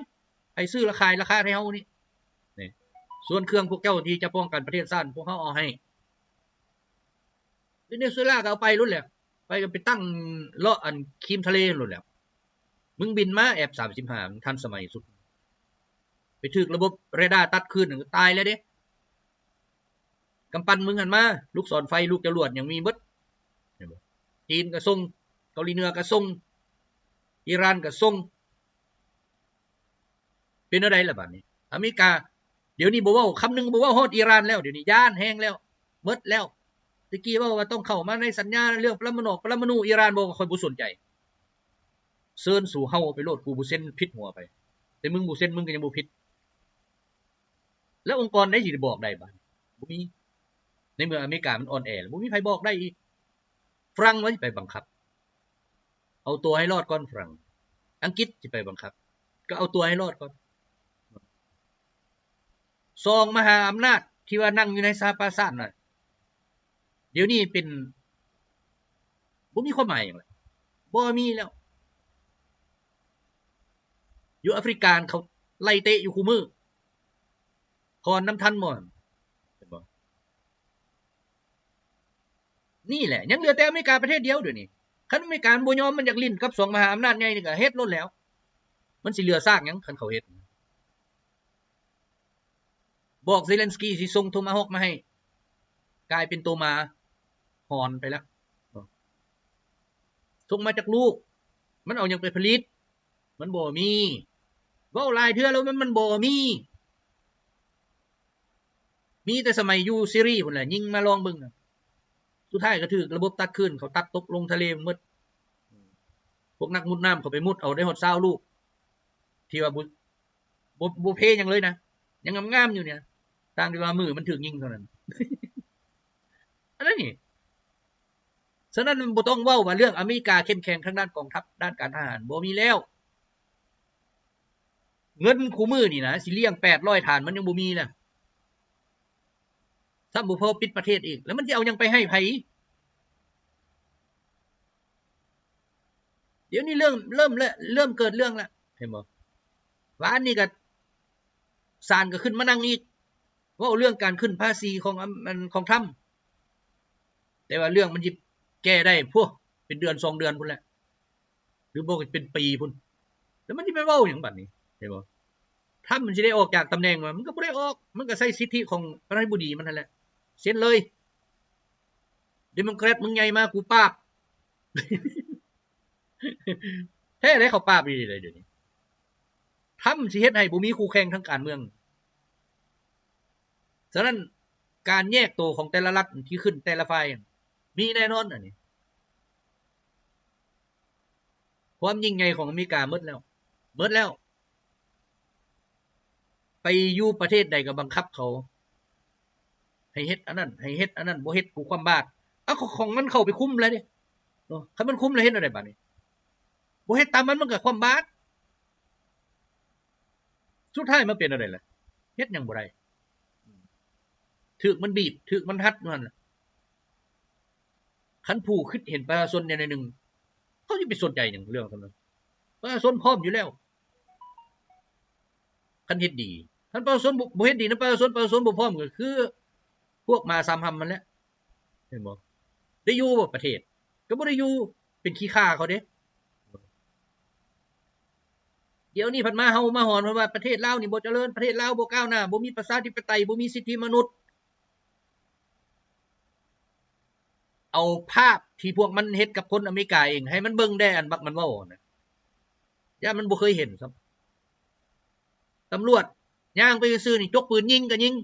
ໃຜຊື້ລະຂາຍລາຄາໃຫ້ເຮົານີ້ ນີ້ ສ່ວນເຄື່ອງພວກເຈົ້າທີ່ຈະປ້ອງກັນປະເທດຊາດ ພວກເຮົາເອົາໃຫ້. ເວເນຊູເອລາກໍເອົາໄປໂລດແຫຼະ ໄປກໍໄປຕັ້ງເລາະອັນຄຣີມທະເລໂລດແຫຼະ. ມຶງບິນມາ ເອັຟສາມສິບຫ້າ ມັນທັນສະໄໝສຸດ ໄປຖືກລະບົບເຣດ້າຕັດຄືນ ຕາຍແລ້ວເດ້. ກຳປັ່ນມຶງຫັ້ນມາ ລູກສອນໄຟ ລູກຈະຫຼວດ ຫຍັງມີເບິດ ເຫັນບໍ່? ຈີນກໍສົ່ງ ເກົາຫຼີເໜືອກໍສົ່ງ ອີຣານກໍສົ່ງ. ເປັນແນວໃດລະບາດນີ້? ອາເມລິກາ ດຽວນີ້ບໍ່ເວົ້າຄຳໜຶ່ງ ບໍ່ເວົ້າຮອດອີຣານແລ້ວ ດຽວນີ້ຢ້ານແຮງແລ້ວ ໝົດແລ້ວ. ແຕ່ກີ້ເວົ້າວ່າຕ້ອງເຂົ້າມາໃນສັນຍາເລື່ອງປະລະມະນອກ ປະລະມະນູ ອີຣານບອກວ່າຂ້ອຍບໍ່ສົນໃຈ ເຊີນສູ່ເຮົາໄປໂລດ ກູບໍ່ເຊັນຜິດຫົວໄປ ແຕ່ມຶງບໍ່ເຊັນ ມຶງກໍຍັງບໍ່ຜິດ. ແລ້ວອົງກອນໃດຊິໄດ້ບອກໄດ້ບາດນີ້? ບໍ່ມີ. ໃນເມື່ອອາເມລິກາມັນອ່ອນແອແລ້ວ ບໍ່ມີໃຜບອກໄດ້ອີກ. ຝຣັ່ງວ່າຊິໄປບັງຄັບ ເອົາຕົວໃຫ້ລອດກ່ອນຝຣັ່ງ ອັງກິດຊິໄປບັງຄັບ ກໍເອົາຕົວໃຫ້ລອດກ່ອນ. ສອງມະຫາອຳນາດທີ່ວ່ານັ່ງຢູ່ໃນສະຫະປະຊາຊາດນັ້ນ ດຽວນີ້ເປັນ ບໍ່ມີຄວາມໝາຍຫຍັງແລ້ວ ບໍ່ມີແລ້ວ. ຢູ່ອາຟຣິກາ ເຂົາໄລ່ເຕະຢູ່ຄູ່ມື້ ຄອນນຳທັນບໍ່? ເຫັນບໍ່? ນີ້ແຫຼະ ຍັງເຫຼືອແຕ່ອາເມລິກາປະເທດດຽວດຽວນີ້. ຄັນອາເມລິກາມັນບໍ່ຍອມ ມັນຢາກຫຼິ້ນກັບສອງມະຫາອຳນາດໃຫຍ່ນີ້ ກໍເຮັດໂລດແລ້ວ. ມັນຊິເຫຼືອຊາກຫຍັງ ຄັນເຂົາເຮັດ? ບອກເຊເລັນສະກີຊິສົ່ງໂທມາຮອກມາໃຫ້ ກາຍເປັນໂຕໝາຫອນໄປແລ້ວ. ສົ່ງມາຈັກລູກ? ມັນເອົາຫຍັງໄປຜະລິດ? ມັນບໍ່ມີ. ເວົ້າຫຼາຍເທື່ອແລ້ວ ມັນ ມັນບໍ່ມີ. ມີແຕ່ສະໄໝຢູ່ຊີຣີພຸ້ນແຫຼະ ຍິງມາລອງເບິ່ງ. ສຸດທ້າຍກໍຖືກລະບົບຕັດຄືນ ເຂົາຕັດຕົກລົງທະເລໝົດ. ພວກນັກມຸດນ້ຳເຂົາໄປມຸດເອົາໄດ້ຮອດຊາວລູກ ທີ່ວ່າບໍ່ ບໍ່ ບໍ່ເພຫຍັງເລີຍນະ ຍັງງາມໆຢູ່ນີ້ນະ ຕ່າງແຕ່ວ່າມືມັນຖືກຍິງເທົ່ານັ້ນ ອັນນັ້ນນີ້. ສະນັ້ນບໍ່ຕ້ອງເວົ້າວ່າເລື່ອງອາເມລິກາເຂັ້ມແຂງທາງດ້ານກອງທັບ ດ້ານການທະຫານ ບໍ່ມີແລ້ວ. ເງິນຄູ່ມື້ນີ້ນະ ຊິລ້ຽງແປດຮ້ອຍຖານ ມັນຍັງບໍ່ມີນະ ຊ້ຳບໍ່ພໍປິດປະເທດອີກ ແລ້ວມັນຊິເອົາຫຍັງໄປໃຫ້ໃຜ? ດຽວນີ້ເລີ່ມ ເລີ່ມແລ້ວ ເລີ່ມເກີດເລື່ອງແລ້ວ ເຫັນບໍ່? ວານນີ້ກໍສານກໍຂຶ້ນມານັ່ງອີກ ເວົ້າເລື່ອງການຂຶ້ນພາສີຂອງ ອັນ ຂອງທຣຳ ແຕ່ວ່າເລື່ອງມັນຊິແກ້ໄດ້ ໂພ ເປັນເດືອນສອງເດືອນພຸ້ນແຫຼະ ຫຼືບໍ່ກໍເປັນປີພຸ້ນ ແລ້ວມັນຊິໄປເວົ້າຫຍັງບາດນີ້ ເຫັນບໍ່? ທຣຳມັນຊິໄດ້ອອກຈາກຕຳແໜ່ງ ມັນກໍບໍ່ໄດ້ອອກ ມັນກໍໃຊ້ສິດທິຂອງປະທານາທິບໍດີມັນຫັ້ນແຫຼະ ເຊັນເລີຍ. ເດໂມແຄຣັດ ມຶງໃຫຍ່ມາ ກູປາບ ແທ້ເດ້ ເຂົາປາບອີ່ຫຼີເດ້ ດຽວນີ້ ທຳຊິເຮັດໃຫ້ບໍ່ມີຄູ່ແຂ່ງທາງການເມືອງ. ສະນັ້ນ ການແຍກໂຕຂອງແຕ່ລະລັດທີ່ຂຶ້ນແຕ່ລະຝ່າຍ ມີແນ່ນອນອັນນີ້. ຄວາມຍິ່ງໃຫຍ່ຂອງອາເມລິກາໝົດແລ້ວ ໝົດແລ້ວ. ໄປຢູ່ປະເທດໃດກໍບັງຄັບເຂົາໃຫ້ເຮັດອັນນັ້ນ ໃຫ້ເຮັດອັນນັ້ນ ບໍ່ເຮັດກູຄວ່ຳບາດ. ເອົາ ຂອງມັນເຂົ້າໄປຄຸມແລ້ວເດ້ເນາະ. ຄັນມັນຄຸມແລ້ວເຮັດແນວໃດບາດນີ້? ບໍ່ເຮັດຕາມມັນ ມັນກໍຄວ່ຳບາດ. ສຸດທ້າຍມາເປັນແນວໃດລະ? ເຮັດຫຍັງບໍ່ໄດ້. ຖືກມັນບີບ ຖືກມັນຮັດຢູ່ຫັ້ນລະ. ຄັນຜູ້ຄິດເຫັນປະຊາຊົນແນວໜຶ່ງ ເຂົາຊິໄປສົນໃຈຫຍັງເລື່ອງສ່ຳນັ້ນ? ປະຊາຊົນພ້ອມຢູ່ແລ້ວ ຄັນເຮັດດີ. ຄັນປະຊາຊົນບໍ່ ບໍ່ເຮັດດີນຳປະຊາຊົນ ປະຊາຊົນບໍ່ພ້ອມ ກໍຄືພວກໝາສາມຮ່ຳຫັ້ນແຫຼະ. ເຫັນບໍ່? ໄດ້ຢູ່ບໍ່ປະເທດ? ກໍບໍ່ໄດ້ຢູ່ ເປັນຂີ້ຂ້າເຂົາເດ້. ດຽວນີ້ພັດມາເຫົ່າມາຫອນວ່າປະເທດລາວນີ້ບໍ່ຈະເລີນ ປະເທດລາວບໍ່ກ້າວໜ້າ ບໍ່ມີປະຊາທິປະໄຕ ບໍ່ມີສິດທິມະນຸດ. ເອົາພາບທີ່ພວກມັນເຮັດກັບຄົນອາເມລິກາເອງ ໃຫ້ມັນເບິ່ງແດ່ ອັນບັກມັນເວົ້ານະ. ຢ້ານມັນບໍ່ເຄີຍເຫັນຊ້ຳ. ຕຳຫຼວດຍ່າງໄປຊື່ໆນີ້ ຈົກປືນຍິງກໍຍິງ.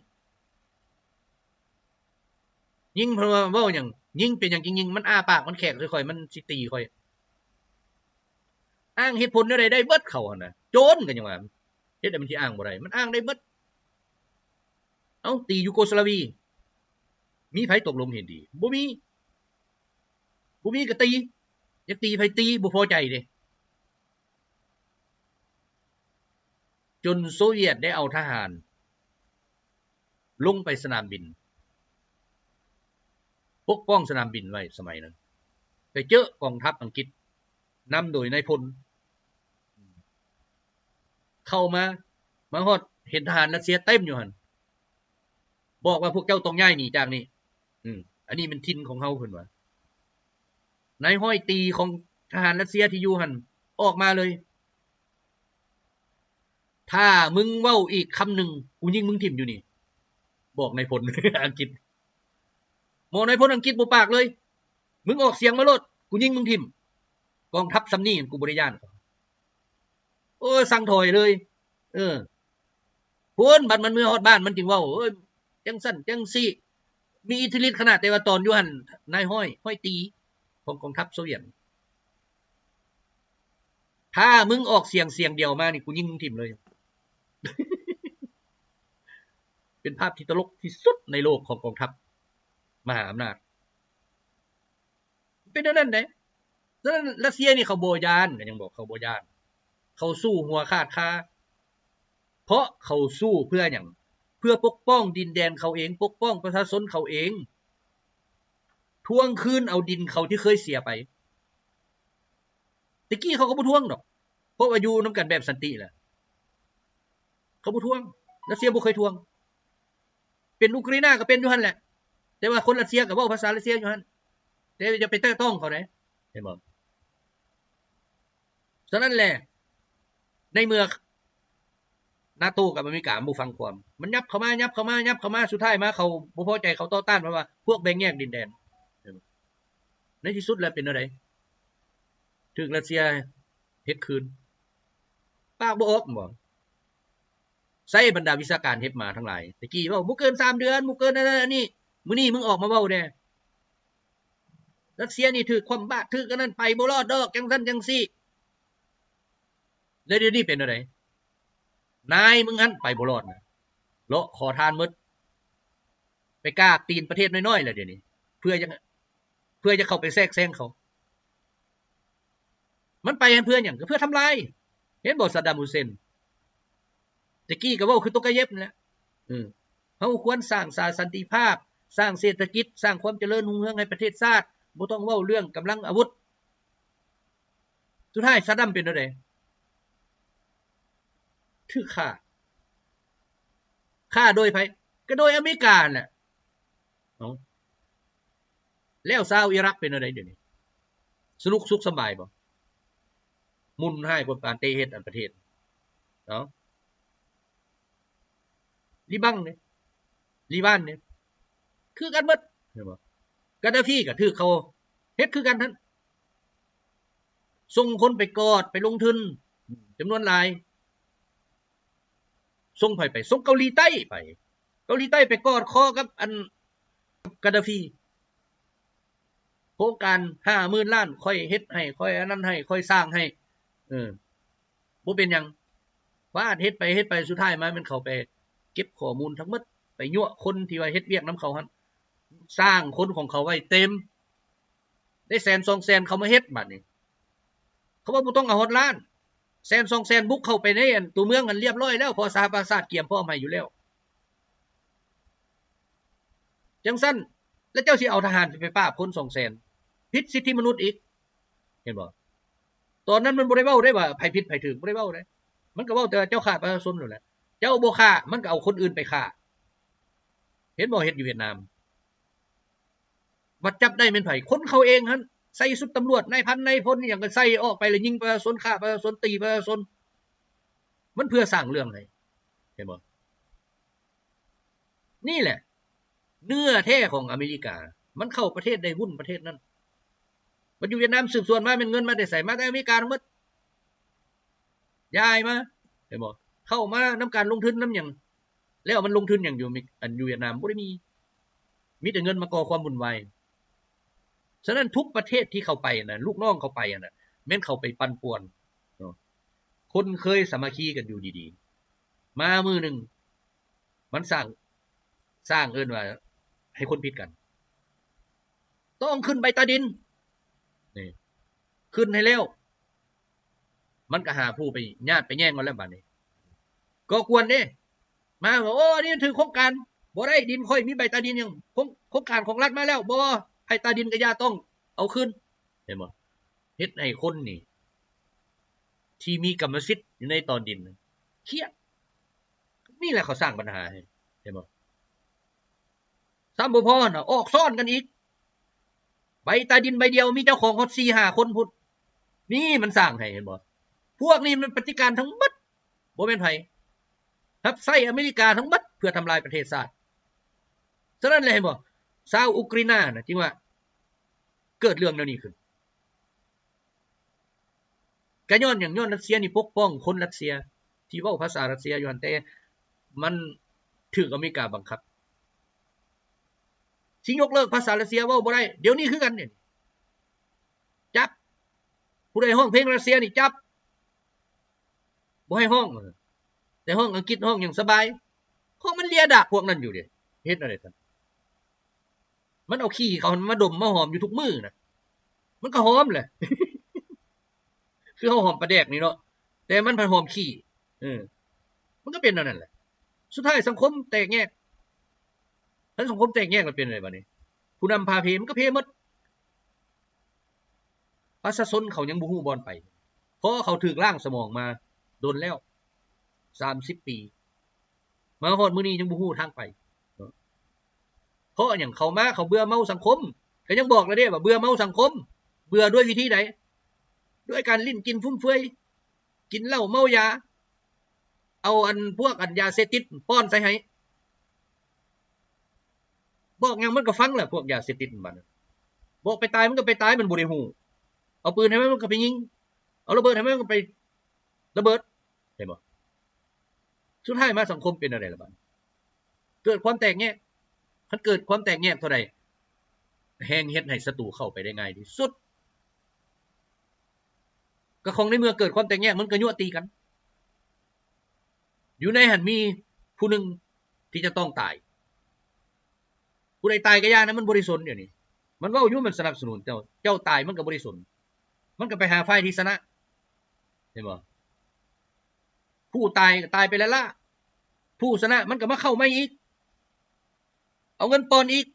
ຍິງເພິ່ນວ່າເວົ້າຫຍັງ? ຍິງເປັນຫຍັງຈຶ່ງຍິງ? ມັນອ້າປາກ ມັນແຂກໃສ່ຂ້ອຍ ມັນຊິຕີຂ້ອຍ. ອ້າງເຫດຜົນແນວໃດໄດ້ເບິດ ເຂົາຫັ້ນນະ. ໂຈນກໍຍັງວ່າ ເຮັດໃດມັນຊິອ້າງບໍ່ໄດ້? ມັນອ້າງໄດ້ເບິດ. ເອົ້າ ຕີຢູໂກສລາວີ ມີໃຜຕົກລົງເຫັນດີ? ບໍ່ມີ. ບໍ່ມີກໍຕີ. ຢາກຕີໃຜຕີ ບໍ່ພໍໃຈເດ້. ຈົນໂຊວຽດໄດ້ເອົາທະຫານລົງໄປສະໜາມບິນ ປົກປ້ອງສະໜາມບິນໄວ້ສະໄໝນັ້ນ. ໄປເຈີກອງທັບອັງກິດ ນຳໂດຍນາຍພົນ ເຂົ້າມາ ມາຮອດເຫັນທະຫານຣັດເຊຍເຕັມຢູ່ຫັ້ນ. ບອກວ່າພວກເຈົ້າຕ້ອງຍ້າຍໜີຈາກນີ້. ອືມ ອັນນີ້ແມ່ນຖິ່ນຂອງເຮົາ ເພິ່ນວ່າ. ນາຍຮ້ອຍຕີຂອງທະຫານຣັດເຊຍທີ່ຢູ່ຫັ້ນອອກມາເລີຍ. ຖ້າມຶງເວົ້າອີກຄຳໜຶ່ງ ກູຍິງມຶງຖິ້ມຢູ່ນີ້. ບອກນາຍພົນອັງກິດ. ໝໍນາຍພົນອັງກິດບໍ່ປາກເລີຍ. ມຶງອອກສຽງມາໂລດ ກູຍິງມຶງຖິ້ມ. ກອງທັບຊ່ຳນີ້ ກູບໍ່ໄດ້ຢ້ານ. ໂອ້ຍ ສັ່ງຖອຍເລີຍ. ເອີ ພຸ້ນ ບັດມັນເມືອຮອດບ້ານ ມັນຈຶ່ງເວົ້າ ໂອ້ຍ ຈັ່ງຊັ້ນຈັ່ງຊີ້ ມີອິດທິລິດຂະໜາດ. ແຕ່ວ່າຕອນຢູ່ຫັ້ນ ນາຍຮ້ອຍ ຮ້ອຍຕີຂອງກອງທັບໂຊວຽດ. ຖ້າມຶງອອກສຽງ ສຽງດຽວມານີ້ ກູຍິງມຶງຖິ້ມເລີຍ. ເປັນພາບທີ່ຕະຫຼົກທີ່ສຸດໃນໂລກຂອງກອງທັບມະຫາອຳນາດ. ເປັນແນວນັ້ນເດ້. ສະນັ້ນ ຣັດເຊຍນີ້ເຂົາບໍ່ຢ້ານ ກໍຍັງບອກເຂົາບໍ່ຢ້ານ. ເຂົາສູ້ຫົວຂາດຄາ. ເພາະເຂົາສູ້ເພື່ອຫຍັງ? ເພື່ອປົກປ້ອງດິນແດນເຂົາເອງ, ປົກປ້ອງປະຊາຊົນເຂົາເອງ, ທວງຄືນເອົາດິນເຂົາທີ່ເຄີຍເສຍໄປ. ແຕ່ກີ້ເຂົາກໍບໍ່ທວງດອກ ເພາະວ່າຢູ່ນຳກັນແບບສັນຕິແຫຼະ. ເຂົາບໍ່ທວງ. ຣັດເຊຍບໍ່ເຄີຍທວງ. ເປັນອຸກຣາຍນາກໍເປັນຢູ່ຫັ້ນແຫຼະ. ແຕ່ວ່າຄົນຣັດເຊຍກໍເວົ້າພາສາຣັດເຊຍຢູ່ຫັ້ນ. ແຕ່ຢ່າໄປແຕະຕ້ອງເຂົາເດ້. ເຫັນບໍ່? ສະນັ້ນແຫຼະ ໃນເມື່ອນາໂຕກັບອາເມລິກາມັນບໍ່ຟັງຄວາມ ມັນຫຍັບເຂົ້າມາ ຫຍັບເຂົ້າມາ ຫຍັບເຂົ້າມາ ສຸດທ້າຍມາເຂົາບໍ່ພໍໃຈ ເຂົາຕໍ່ຕ້ານ ເພາະວ່າພວກແບ່ງແຍກດິນແດນ. ໃນທີ່ສຸດແລ້ວເປັນແນວໃດ? ຖືກຣັດເຊຍເຮັດຄືນ. ປາກບໍ່ອອກແມ່ນບໍ່? ໃຊ້ບັນດາວິຊາການເຮັດມາທັງຫຼາຍ ແຕ່ກີ້ເວົ້າບໍ່ເກີນສາມເດືອນ ບໍ່ເກີນອັນນັ້ນອັນນີ້. ມື້ນີ້ມຶງອອກມາເວົ້າແດ່ ຣັດເຊຍນີ້ຖືກຄວ່ຳບາດ ຖືກອັນນັ້ນ ໄປບໍ່ລອດດອກ ຈັ່ງຊັ້ນຈັ່ງຊີ້. ແລ້ວດຽວນີ້ເປັນແນວໃດ? ນາຍມຶງຫັ້ນໄປບໍ່ລອດນະ ເລາະຂໍທານໝົດ ໄປກາບຕີນປະເທດນ້ອຍໆ ແລ້ວດຽວນີ້ ເພື່ອຈະ ເພື່ອຈະເຂົ້າໄປແຊກແຊງເຂົາ. ມັນໄປຫັ້ນເພື່ອຫຍັງ? ກໍເພື່ອທຳລາຍ. ເຫັນບໍ່ ຊາດດາມ ຮຸເຊນ ແຕ່ກີ້ກໍເວົ້າຄືໂຕກະເຢັບນັ້ນແຫຼະ. ເອີ ເຮົາຄວນສ້າງສາ ສັນຕິພາບ, ສ້າງເສດຖະກິດ, ສ້າງຄວາມຈະເລີນຮຸ່ງເຮືອງໃຫ້ປະເທດຊາດ, ບໍ່ຕ້ອງເວົ້າເລື່ອງກຳລັງອາວຸດ. ສຸດທ້າຍຊາດດາມເປັນແນວໃດ? ຖືກຂ້າ. ຂ້າໂດຍໃຜ? ກໍໂດຍອາເມລິກາຫັ້ນແຫຼະ. ເອົ້າ ແລ້ວຊາວອີຣັກເປັນແນວໃດດຽວນີ້? ສະໜຸກສຸກສະບາຍບໍ່? ໝຸ່ນຮ້າຍກວ່າປານເຕເຮັດອັນປະເທດ. ເອົ້າ ລີບັງເດ້ ລີວານເດ້ ຄືກັນໝົດ ເຫັນບໍ່? ກາດາຟີກໍຖືກເຂົາເຮັດຄືກັນຫັ້ນ. ສົ່ງຄົນໄປກອດ ໄປລົງທຶນ ອືມ ຈຳນວນຫຼາຍ. ສົ່ງໃຜໄປ? ສົ່ງເກົາຫຼີໃຕ້ໄປ. ເກົາຫຼີໃຕ້ໄປກອດຄໍກັບອັນ ກາດາຟີ ໂຄງການຫ້າໝື່ນລ້ານ ຂ້ອຍເຮັດໃຫ້ ຂ້ອຍອັນນັ້ນໃຫ້ ຂ້ອຍສ້າງໃຫ້ ເອີ ບໍ່ເປັນຫຍັງ ປາດ ເຮັດໄປເຮັດໄປ ສຸດທ້າຍມາແມ່ນເຂົາໄປເກັບຂໍ້ມູນທັງໝົດ ໄປຍົວະຄົນທີ່ວ່າເຮັດວຽກນຳເຂົາຫັ້ນ ສ້າງຄົນຂອງເຂົາໄວ້ເຕັມ ໄດ້ແສນສອງແສນ ເຂົາມາເຮັດບາດນີ້ ເຂົາວ່າບໍ່ຕ້ອງເອົາຮອດລ້ານ ແສນສອງແສນ ບຸກເຂົ້າໄປໃນອັນຕົວເມືອງຫັ້ນລຽບຮ້ອຍແລ້ວ ເພາະສະຫະປະຊາຊາດກຽມພ້ອມໃຫ້ຢູ່ແລ້ວ ຈັ່ງຊັ້ນ ແລ້ວເຈົ້າຊິເອົາທະຫານໄປປາບຄົນສອງແສນ ຜິດສິດທິມະນຸດອີກ ເຫັນບໍ່? ຕອນນັ້ນມັນບໍ່ໄດ້ເວົ້າໄດ້ວ່າໃຜຜິດໃຜຖືກ ບໍ່ໄດ້ເວົ້າເດ້ ມັນກໍເວົ້າແຕ່ວ່າເຈົ້າຂ້າປະຊາຊົນນັ້ນແຫຼະ ເຈົ້າບໍ່ຂ້າ ມັນກໍເອົາຄົນອື່ນໄປຂ້າ ເຫັນບໍ່? ເຮັດຢູ່ຫວຽດນາມ ບັດຈັບໄດ້ແມ່ນໃຜ? ຄົນເຂົາເອງຫັ້ນ ໃສ່ຊຸດຕຳຫຼວດ ນາຍພັນນາຍພົນອີ່ຫຍັງກໍໃສ່ ອອກໄປແລ້ວຍິງປະຊາຊົນ ຂ້າປະຊາຊົນ ຕີປະຊາຊົນ ມັນເພື່ອສ້າງເລື່ອງໃຫ້ ເຫັນບໍ່? ນີ້ແຫຼະເນື້ອແທ້ຂອງອາເມລິກາ ມັນເຂົ້າປະເທດໃດວຸ້ນປະເທດນັ້ນ ບັດຢູ່ຫວຽດນາມສືບສວນມາແມ່ນເງິນມາແຕ່ໃສ? ມາແຕ່ອາເມລິກາທັງໝົດ ຍ້າຍມາ ເຫັນບໍ່? ເຂົ້າມານຳການລົງທຶນນຳຫຍັງ ແລ້ວມັນລົງທຶນຫຍັງຢູ່ ອັນຢູ່ຫວຽດນາມ ບໍ່ໄດ້ມີ ມີແຕ່ເງິນມາກໍ່ຄວາມວຸ້ນວາຍ ສະນັ້ນທຸກປະເທດທີ່ເຂົາໄປນະ ລູກນ້ອງເຂົາໄປຫັ້ນນະ ແມ່ນເຂົາໄປປັ່ນປ່ວນເນາະ ຄົນເຄີຍສາມັກຄີກັນຢູ່ດີໆ ມາມື້ໜຶ່ງ ມັນສ້າງ ສ້າງເອີ້ນວ່າໃຫ້ຄົນຜິດກັນ ຕ້ອງຂຶ້ນໃບຕາດິນ ນີ້ ຂຶ້ນໃຫ້ແລ້ວ ມັນກໍຫາຜູ້ໄປຍາດໄປແຍ່ງເອົາແລ້ວບາດນີ້ ກໍ່ກວນເດ້ ມາວ່າ ໂອ້ ອັນນີ້ຖືກໂຄງການ ບໍ່ໄດ້ ດິນຂ້ອຍມີໃບຕາດິນຫຍັງ ໂຄງ ໂຄງການຂອງລັດມາແລ້ວ ບໍ່ ໃຜຕາດິນກໍຢ່າ ຕ້ອງເອົາຄືນ ເຫັນບໍ່? ເຮັດໃຫ້ຄົນນີ້ ທີ່ມີກຳມະສິດຢູ່ໃນຕອນດິນ ຄຽດ ນີ້ແຫຼະເຂົາສ້າງບັນຫາໃຫ້ ເຫັນບໍ່? ຊ້ຳບໍ່ພໍນະ ອອກຊ້ອນກັນອີກ ໃບຕາດິນໃບດຽວມີເຈົ້າຂອງຮອດສີ່ຫ້າຄົນພຸ້ນ ນີ້ມັນສ້າງໃຫ້ ເຫັນບໍ່? ພວກນີ້ມັນປະຕິການທັງໝົດ ບໍ່ແມ່ນໃຜ ຮັບໃຊ້ອາເມລິກາທັງໝົດ ເພື່ອທຳລາຍປະເທດຊາດ ສະນັ້ນແຫຼະ ເຫັນບໍ່? ຊາວອຸກຣາຍນານະ ຈຶ່ງວ່າເກີດເລື່ອງແນວນີ້ຂຶ້ນ ກະຍ້ອນຫຍັງ? ຍ້ອນຣັດເຊຍນີ້ປົກປ້ອງຄົນຣັດເຊຍ ທີ່ເວົ້າພາສາຣັດເຊຍຢູ່ຫັ້ນ ແຕ່ມັນຖືກອາເມລິກາບັງຄັບ ຊິຍົກເລີກພາສາຣັດເຊຍເວົ້າບໍ່ໄດ້ ດຽວນີ້ຄືກັນນີ້ ຈັບ ຜູ້ໃດຮ້ອງເພງຣັດເຊຍນີ້ຈັບ ບໍ່ໃຫ້ຮ້ອງ ແຕ່ຮ້ອງອັງກິດຮ້ອງຫຍັງສະບາຍ ຂອງມັນເລຍດາກພວກນັ້ນຢູ່ເດ ເຮັດແນວໃດຊັ້ນ? ມັນເອົາຂີ້ເຂົາມາດົມມາຫອມຢູ່ທຸກມື້ນະ ມັນກໍຫອມແຫຼະ ຄືເຮົາຫອມປາແດກນີ້ເນາະ ແຕ່ມັນພັດຫອມຂີ້ ເອີ ມັນກໍເປັນແນວນັ້ນແຫຼະ ສຸດທ້າຍສັງຄົມແຕກແຍກ ຄັນສັງຄົມແຕກແຍກແລ້ວເປັນໃດບາດນີ້? ຜູ້ນຳພາເພ ມັນກໍເພໝົດ ປະຊາຊົນເຂົາຍັງບໍ່ຮູ້ບ່ອນໄປ ເພາະວ່າເຂົາຖືກລ້າງສະໝອງມາດົນແລ້ວ ສາມສິບປີ ມາຮອດມື້ນີ້ຍັງບໍ່ຮູ້ທາງໄປ ເພາະຫຍັງ? ເຂົາມາເຂົາເບື່ອເມົາສັງຄົມ ກໍຍັງບອກແລ້ວເດ້ວ່າເບື່ອເມົາສັງຄົມ ເບື່ອດ້ວຍວິທີໃດ? ດ້ວຍການຫຼິ້ນກິນຟຸມເຟືອຍ ກິນເຫຼົ້າເມົາຢາ ເອົາອັນພວກອັນຢາເສບຕິດປ້ອນໃສ່ໃຫ້ ບອກຫຍັງມັນກໍຟັງແຫຼະ ພວກຢາເສບຕິດມັນບາດນັ້ນ ບອກໄປຕາຍມັນກໍໄປຕາຍ ມັນບໍ່ໄດ້ຮູ້ ເອົາປືນໃຫ້ມັນ ມັນກໍໄປຍິງ ເອົາລະເບີດໃຫ້ມັນ ມັນກໍໄປລະເບີດ ເຫັນບໍ່? ສຸດທ້າຍມາສັງຄົມເປັນແນວໃດລະບາດ? ເກີດຄວາມແຕກແຍກ ຄັນເກີດຄວາມແຕກແຍກເທົ່າໃດ ແຮ່ງເຮັດໃຫ້ສັດຕູເຂົ້າໄປໄດ້ງ່າຍທີ່ສຸດ ກໍຂອງໃນເມື່ອເກີດຄວາມແຕກແຍກ ມັນກໍຍົວະຕີກັນ ຢູ່ໃນຫັ້ນມີຜູ້ໜຶ່ງທີ່ຈະຕ້ອງຕາຍ ຜູ້ໃດຕາຍກໍຢ່ານະ ມັນບໍ່ໄດ້ສົນ ດຽວນີ້ ມັນເວົ້າຢູ່ ມັນສະໜັບສະໜູນເຈົ້າ ເຈົ້າຕາຍມັນກໍບໍ່ໄດ້ສົນ ມັນກໍໄປຫາຝ່າຍທີ່ຊະນະ ເຫັນບໍ່? ຜູ້ຕາຍກໍຕາຍໄປແລ້ວລະ ຜູ້ຊະນະມັນກໍມາເຂົ້າໃໝ່ອີກ ເອົາເງິນປ່ອນອີກ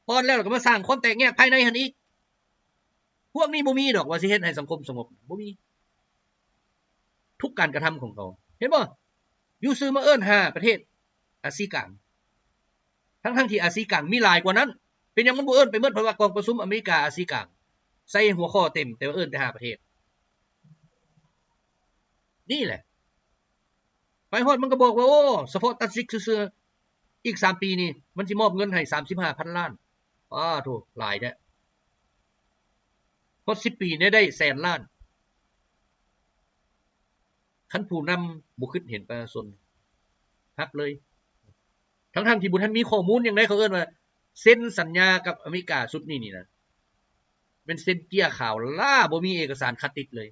ປ່ອນແລ້ວກໍມາສ້າງຄວາມແຕກແຍກພາຍໃນຫັ້ນອີກ ພວກນີ້ບໍ່ມີດອກວ່າຊິເຮັດໃຫ້ສັງຄົມສະຫງົບ ບໍ່ມີ ທຸກການກະທຳຂອງເຂົາ ເຫັນບໍ່? ຢູ່ຊື່ມາເອີ້ນຫ້າປະເທດອາຊີກາງ ທັງໆທີ່ອາຊີກາງມີຫຼາຍກວ່ານັ້ນ ເປັນຫຍັງມັນບໍ່ເອີ້ນໄປໝົດ? ເພາະວ່າກອງປະຊຸມອາເມລິກາອາຊີກາງ ໃສ່ຫົວຂໍ້ເຕັມ ແຕ່ວ່າເອີ້ນແຕ່ຫ້າປະເທດ ນີ້ແຫຼະ ໄປຮອດມັນກໍບອກວ່າ ໂອ້ ສະເພາະຕັດສິກຊື່ໆ ອີກສາມປີນີ້ມັນຊິມອບເງິນໃຫ້ສາມສິບຫ້າພັນລ້ານ ອ້າໂທ້ ຫຼາຍແທ້ ຮອດສິບປີນີ້ໄດ້ແສນລ້ານ ຄັນຜູ້ນຳບໍ່ຄິດເຫັນປະຊາຊົນ ຫັກເລີຍ ທັງໆທີ່ບໍ່ທັນມີຂໍ້ມູນຫຍັງໃດ ເຂົາເອີ້ນວ່າເຊັນສັນຍາກັບອາເມລິກາຊຸດນີ້ນີ້ນະ ແມ່ນເຊັນເຈ້ຍຂາວລ້າ ບໍ່ມີເອກະສານຄັດຕິດເລີຍ.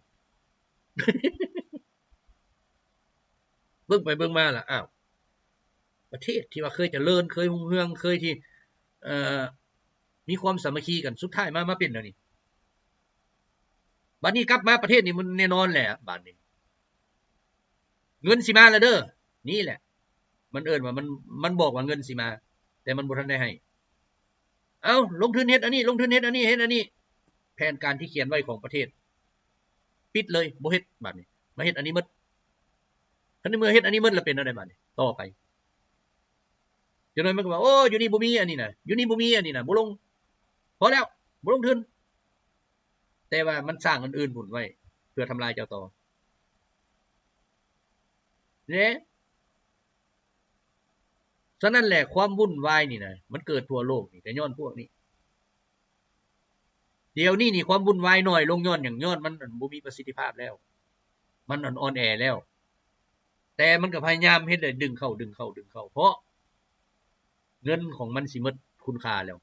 ເບິ່ງໄປເບິ່ງມາລະ ອ້າວ ປະເທດທີ່ວ່າເຄີຍຈະເລີນ ເຄີຍຮຸ່ງເຮືອງ ເຄີຍທີ່ ເອີ ມີຄວາມສາມັກຄີກັນ ສຸດທ້າຍມາ ມາເປັນແນວນີ້. ບາດນີ້ກັບມາປະເທດນີ້ມັນແນ່ນອນແຫຼະ ບາດນີ້ເງິນຊິມາແລ້ວເດີ້ ນີ້ແຫຼະ ມັນເອີ້ນວ່າ ມັນ ມັນບອກວ່າເງິນຊິມາ ແຕ່ມັນບໍ່ທັນໄດ້ໃຫ້. ເອົ້າ ລົງທຶນເຮັດອັນນີ້ ລົງທຶນເຮັດອັນນີ້ ເຮັດອັນນີ້ ແຜນການທີ່ຂຽນໄວ້ຂອງປະເທດປິດເລີຍ ບໍ່ເຮັດ. ບາດນີ້ມາເຮັດອັນນີ້ໝົດ. ຄັນໃນເມື່ອເຮັດອັນນີ້ໝົດແລ້ວ ເປັນແນວໃດບາດນີ້ຕໍ່ໄປ? ຈັກໜ້ອຍມັນກໍວ່າ ໂອ້ ຢູ່ນີ້ບໍ່ມີອັນນີ້ນະ ຢູ່ນີ້ບໍ່ມີອັນນີ້ນະ ບໍ່ລົງ ພໍແລ້ວ ບໍ່ລົງທຶນ. ແຕ່ວ່າມັນສ້າງອັນອື່ນວຸ້ນໄວ້ ເພື່ອທຳລາຍເຈົ້າຕໍ່ເດ້. ສະນັ້ນແຫຼະ ຄວາມວຸ້ນວາຍນີ້ນະ ມັນເກີດທົ່ວໂລກນີ້ ກໍຍ້ອນພວກນີ້. ດຽວນີ້ນີ້ຄວາມວຸ້ນວາຍນ້ອຍລົງ ຍ້ອນຫຍັງ? ຍ້ອນມັນ ອັນ ບໍ່ມີປະສິດທິພາບແລ້ວ ມັນ ອັນ ອ່ອນແອແລ້ວ. ແຕ່ມັນກໍພະຍາຍາມເຮັດໃຫ້ດຶງເຂົ້າ ດຶງເຂົ້າ ດຶງເຂົ້າ ເພາະເງິນຂອງມັນຊິໝົດຄຸນຄ່າແລ້ວ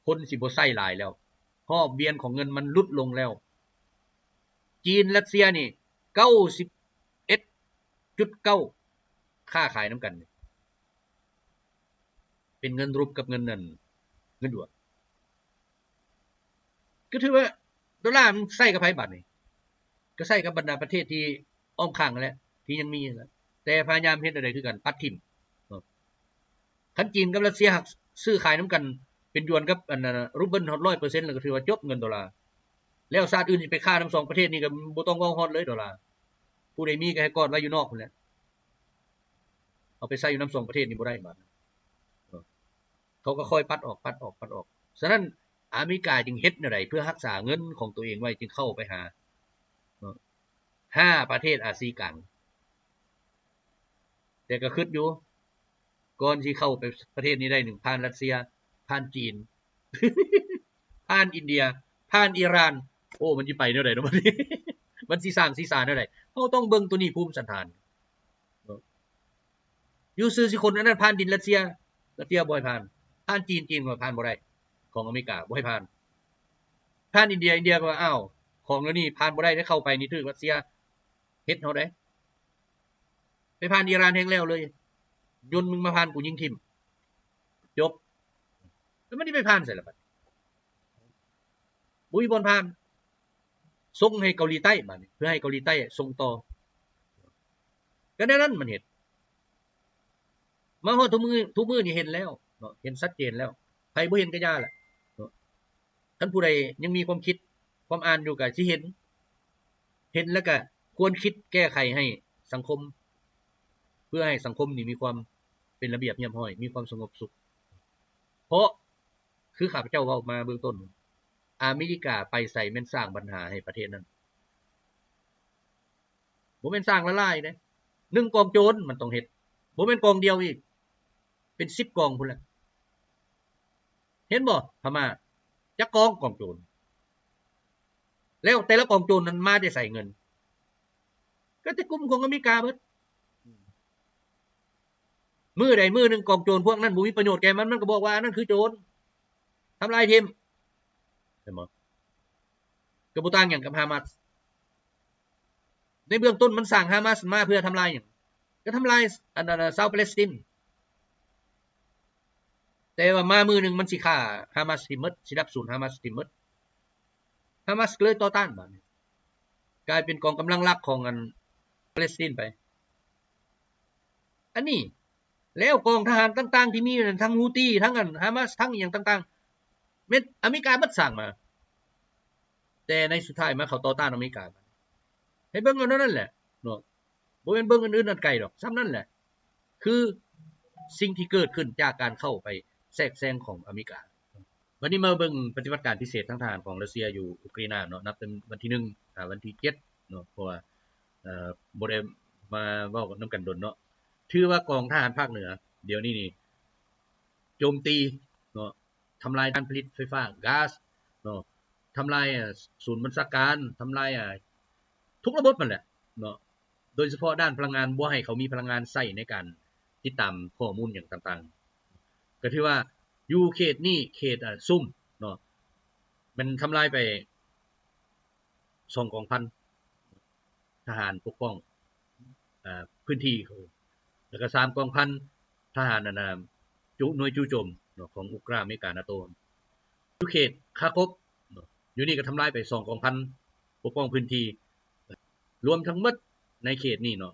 ຄົນຊິບໍ່ໃຊ້ຫຼາຍແລ້ວ ຮອບວຽນຂອງເງິນມັນຫຼຸດລົງແລ້ວ. ຈີນ ຣັດເຊຍນີ້ ເກົ້າສິບເອັດຈຸດເກົ້າ ຄ້າຂາຍນຳກັນ ເປັນເງິນຣູບກັບເງິນນັ້ນ ເງິນຢວນ ກໍຖືວ່າໂດລາມັນໃຊ້ກັບໃຜບາດນີ້? ກໍໃຊ້ກັບບັນດາປະເທດທີ່ອ້ອມຂ້າງຫັ້ນແຫຼະ ທີ່ຍັງມີຫັ້ນແຫຼະ ແຕ່ພະຍາຍາມເຮັດແນວໃດຄືກັນ ປັດຖິ້ມເນາະ. ຄັນຈີນກັບຣັດເຊຍຫາກຊື້ຂາຍນຳກັນເປັນຢວນກັບ ອັນ ອັນ ຣູບເບິນຮອດຮ້ອຍເປີເຊັນ ແລ້ວກໍຖືວ່າຈົບເງິນໂດລາ ແລ້ວຊາດອື່ນຊິໄປຄ້ານຳສອງປະເທດນີ້ກໍບໍ່ຕ້ອງເວົ້າຮອດເລີຍໂດລາ. ຜູ້ໃດມີກໍໃຫ້ກອດໄວ້ຢູ່ນອກພຸ້ນແຫຼະ ເອົາໄປໃຊ້ຢູ່ນຳສອງປະເທດນີ້ບໍ່ໄດ້ບາດ ເຂົາກໍຄ່ອຍປັດອອກ ປັດອອກ ປັດອອກ. ສະນັ້ນອາເມລິກາຈຶ່ງເຮັດແນວໃດເພື່ອຮັກສາເງິນຂອງຕົວເອງໄວ້ ຈຶ່ງເຂົ້າໄປຫາຫ້າປະເທດອາຊີກາງ. ແຕ່ກໍຄິດຢູ່ ກ່ອນຊິເຂົ້າໄປປະເທດນີ້ໄດ້ໜຶ່ງ ຜ່ານຣັດເຊຍ ຜ່ານຈີນ ຜ່ານອິນເດຍ ຜ່ານອີຣານ ໂອ້ ມັນຊິໄປແນວໃດເນາະບັດນີ້ ມັນຊິສ້າງສີສາແນວໃດ? ເຮົາຕ້ອງເບິ່ງໂຕນີ້ ພູມສັນຖານເນາະ. ຢູ່ຊື່ຊິຄົນອັນນັ້ນຜ່ານດິນຣັດເຊຍ ຣັດເຊຍບໍ່ໃຫ້ຜ່ານ ຜ່ານຈີນ ຈີນກໍຜ່ານບໍ່ໄດ້ ຂອງອາເມລິກາບໍ່ໃຫ້ຜ່ານ ຜ່ານອິນເດຍ ອິນເດຍກໍວ່າ ອ້າວ ຂອງເຫຼົ່ານີ້ຜ່ານບໍ່ໄດ້ເດ້ ເຂົ້າໄປນີ້ຖືກຣັດເຊຍເຮັດເຮົາເດ້. ໄປຜ່ານອີຣານແຮງແລ້ວເລີຍ ຍົນມຶງມາຜ່ານ ກູຍິງຖິ້ມ ຈົບ. ແລ້ວມັນຊິໄປຜ່ານໃສລະບັດ? ບໍ່ມີບ່ອນຜ່ານ ສົ່ງໃຫ້ເກົາຫຼີໃຕ້ບາດນີ້ ເພື່ອໃຫ້ເກົາຫຼີໃຕ້ສົ່ງຕໍ່ ກໍແນວນັ້ນມັນເຮັດ. ມາຮອດທຸກມື້ ທຸກມື້ນີ້ເຫັນແລ້ວເນາະ ເຫັນຊັດເຈນແລ້ວ ໃຜບໍ່ເຫັນກໍຢ່າແຫຼະເນາະ. ຄັນຜູ້ໃດຍັງມີຄວາມຄິດຄວາມອ່ານຢູ່ກໍຊິເຫັນ ເຫັນແລ້ວກໍຄວນຄິດແກ້ໄຂໃຫ້ສັງຄົມ ເພື່ອໃຫ້ສັງຄົມນີ້ມີຄວາມເປັນລະບຽບຮຽບຮ້ອຍ ມີຄວາມສະຫງົບສຸກ. ເພາະຄືຂ້າພະເຈົ້າເວົ້າມາເບື້ອງຕົ້ນ ອາເມລິກາໄປໃສແມ່ນສ້າງບັນຫາໃຫ້ປະເທດນັ້ນ ບໍ່ແມ່ນສ້າງຫຼາຍໆເດ້ ໜຶ່ງກອງໂຈນມັນຕ້ອງເຮັດ ບໍ່ແມ່ນກອງດຽວອີກ ເປັນສິບກອງພຸ້ນແຫຼະ. ເຫັນບໍ່ພະມ້າ ຈັກກອງກອງໂຈນ ແລ້ວແຕ່ລະກອງໂຈນນັ້ນມາແຕ່ໃສເງິນ? ກໍແຕ່ກຸ່ມຂອງອາເມລິກາເບິດ. ມື້ໃດມື້ໜຶ່ງກອງໂຈນພວກນັ້ນບໍ່ມີປະໂຫຍດແກ່ມັນ ມັນກໍບອກວ່າອັນນັ້ນຄືໂຈນ ທຳລາຍຖິ້ມ ເຫັນບໍ່? ກໍບໍ່ຕ່າງຫຍັງກັບຮາມາສ. ໃນເບື້ອງຕົ້ນມັນສ້າງຮາມາສມາເພື່ອທຳລາຍຫຍັງ? ກໍທຳລາຍອັນ ອັນ ຊາວປາເລສຕິນ ແຕ່ວ່າມາມື້ໜຶ່ງມັນຊິຂ້າຮາມາສຖິ້ມໝົດ ຊິດັບສູນຮາມາສຖິ້ມໝົດ. ຮາມາສກໍເລີຍຕໍ່ຕ້ານບາດນີ້ ກາຍເປັນກອງກຳລັງຫຼັກຂອງອັນປາເລສຕິນໄປ. ອັນນີ້ ແລ້ວກອງທະຫານຕ່າງໆທີ່ມີນັ້ນ ທັງຮູ້ຕີ ທັງອັນຮາມາສ ທັງອີ່ຫຍັງຕ່າງໆ ແມ່ນອາເມລິກາເບິດສ້າງມາ ແຕ່ໃນສຸດທ້າຍມາເຂົາຕໍ່ຕ້ານອາເມລິກາ. ໃຫ້ເບິ່ງເອົາແນວນັ້ນແຫຼະເນາະ ບໍ່ແມ່ນເບິ່ງອັນອື່ນອັນໄກດອກ ສ່ຳນັ້ນແຫຼະ ຄືສິ່ງທີ່ເກີດຂຶ້ນຈາກການເຂົ້າໄປແຊກແຊງຂອງອາເມລິກາ. ບັດນີ້ມາເບິ່ງປະຕິບັດການພິເສດທາງທະຫານຂອງຣັດເຊຍຢູ່ອຸກຣາຍນາເນາະ ນັບແຕ່ວັນທີໜຶ່ງຫາວັນທີເຈັດເນາະ ເພາະວ່າ ເອີ ບໍ່ໄດ້ມາເວົ້ານຳກັນດົນເນາະ. ຖືວ່າກອງທະຫານພາກເໜືອດຽວນີ້ນີ້ໂຈມຕີເນາະ ທຳລາຍການຜະລິດໄຟຟ້າ ກາສເນາະ ທຳລາຍ ເອີ ສູນບັນຊາການ ທຳລາຍ ເອີ ທຸກລະບົບຫັ້ນແຫຼະເນາະ ໂດຍສະເພາະດ້ານພະລັງງານ ບໍ່ໃຫ້ເຂົາມີພະລັງງານໃຊ້ໃນການ ຕິດຕາມຂໍ້ມູນຫຍັງຕ່າງໆ ກໍຖືວ່າຢູ່ເຂດນີ້ ເຂດ ອາ ຊຸມເນາະ ແມ່ນທຳລາຍໄປສອງກອງພັນທະຫານປົກປ້ອງ ອາ ພື້ນທີ່ ແລ້ວກໍສາມກອງພັນທະຫານ ອັນນ່າ ຈຸ ໜ່ວຍຈູ່ໂຈມເນາະ ຂອງອຸກຣາ ອາເມລິກາ ນາໂຕ ຢູ່ເຂດຄາໂຄບເນາະ ຢູ່ນີ້ກໍທຳລາຍໄປສອງກອງພັນປົກປ້ອງພື້ນທີ່ ລວມທັງໝົດໃນເຂດນີ້ເນາະ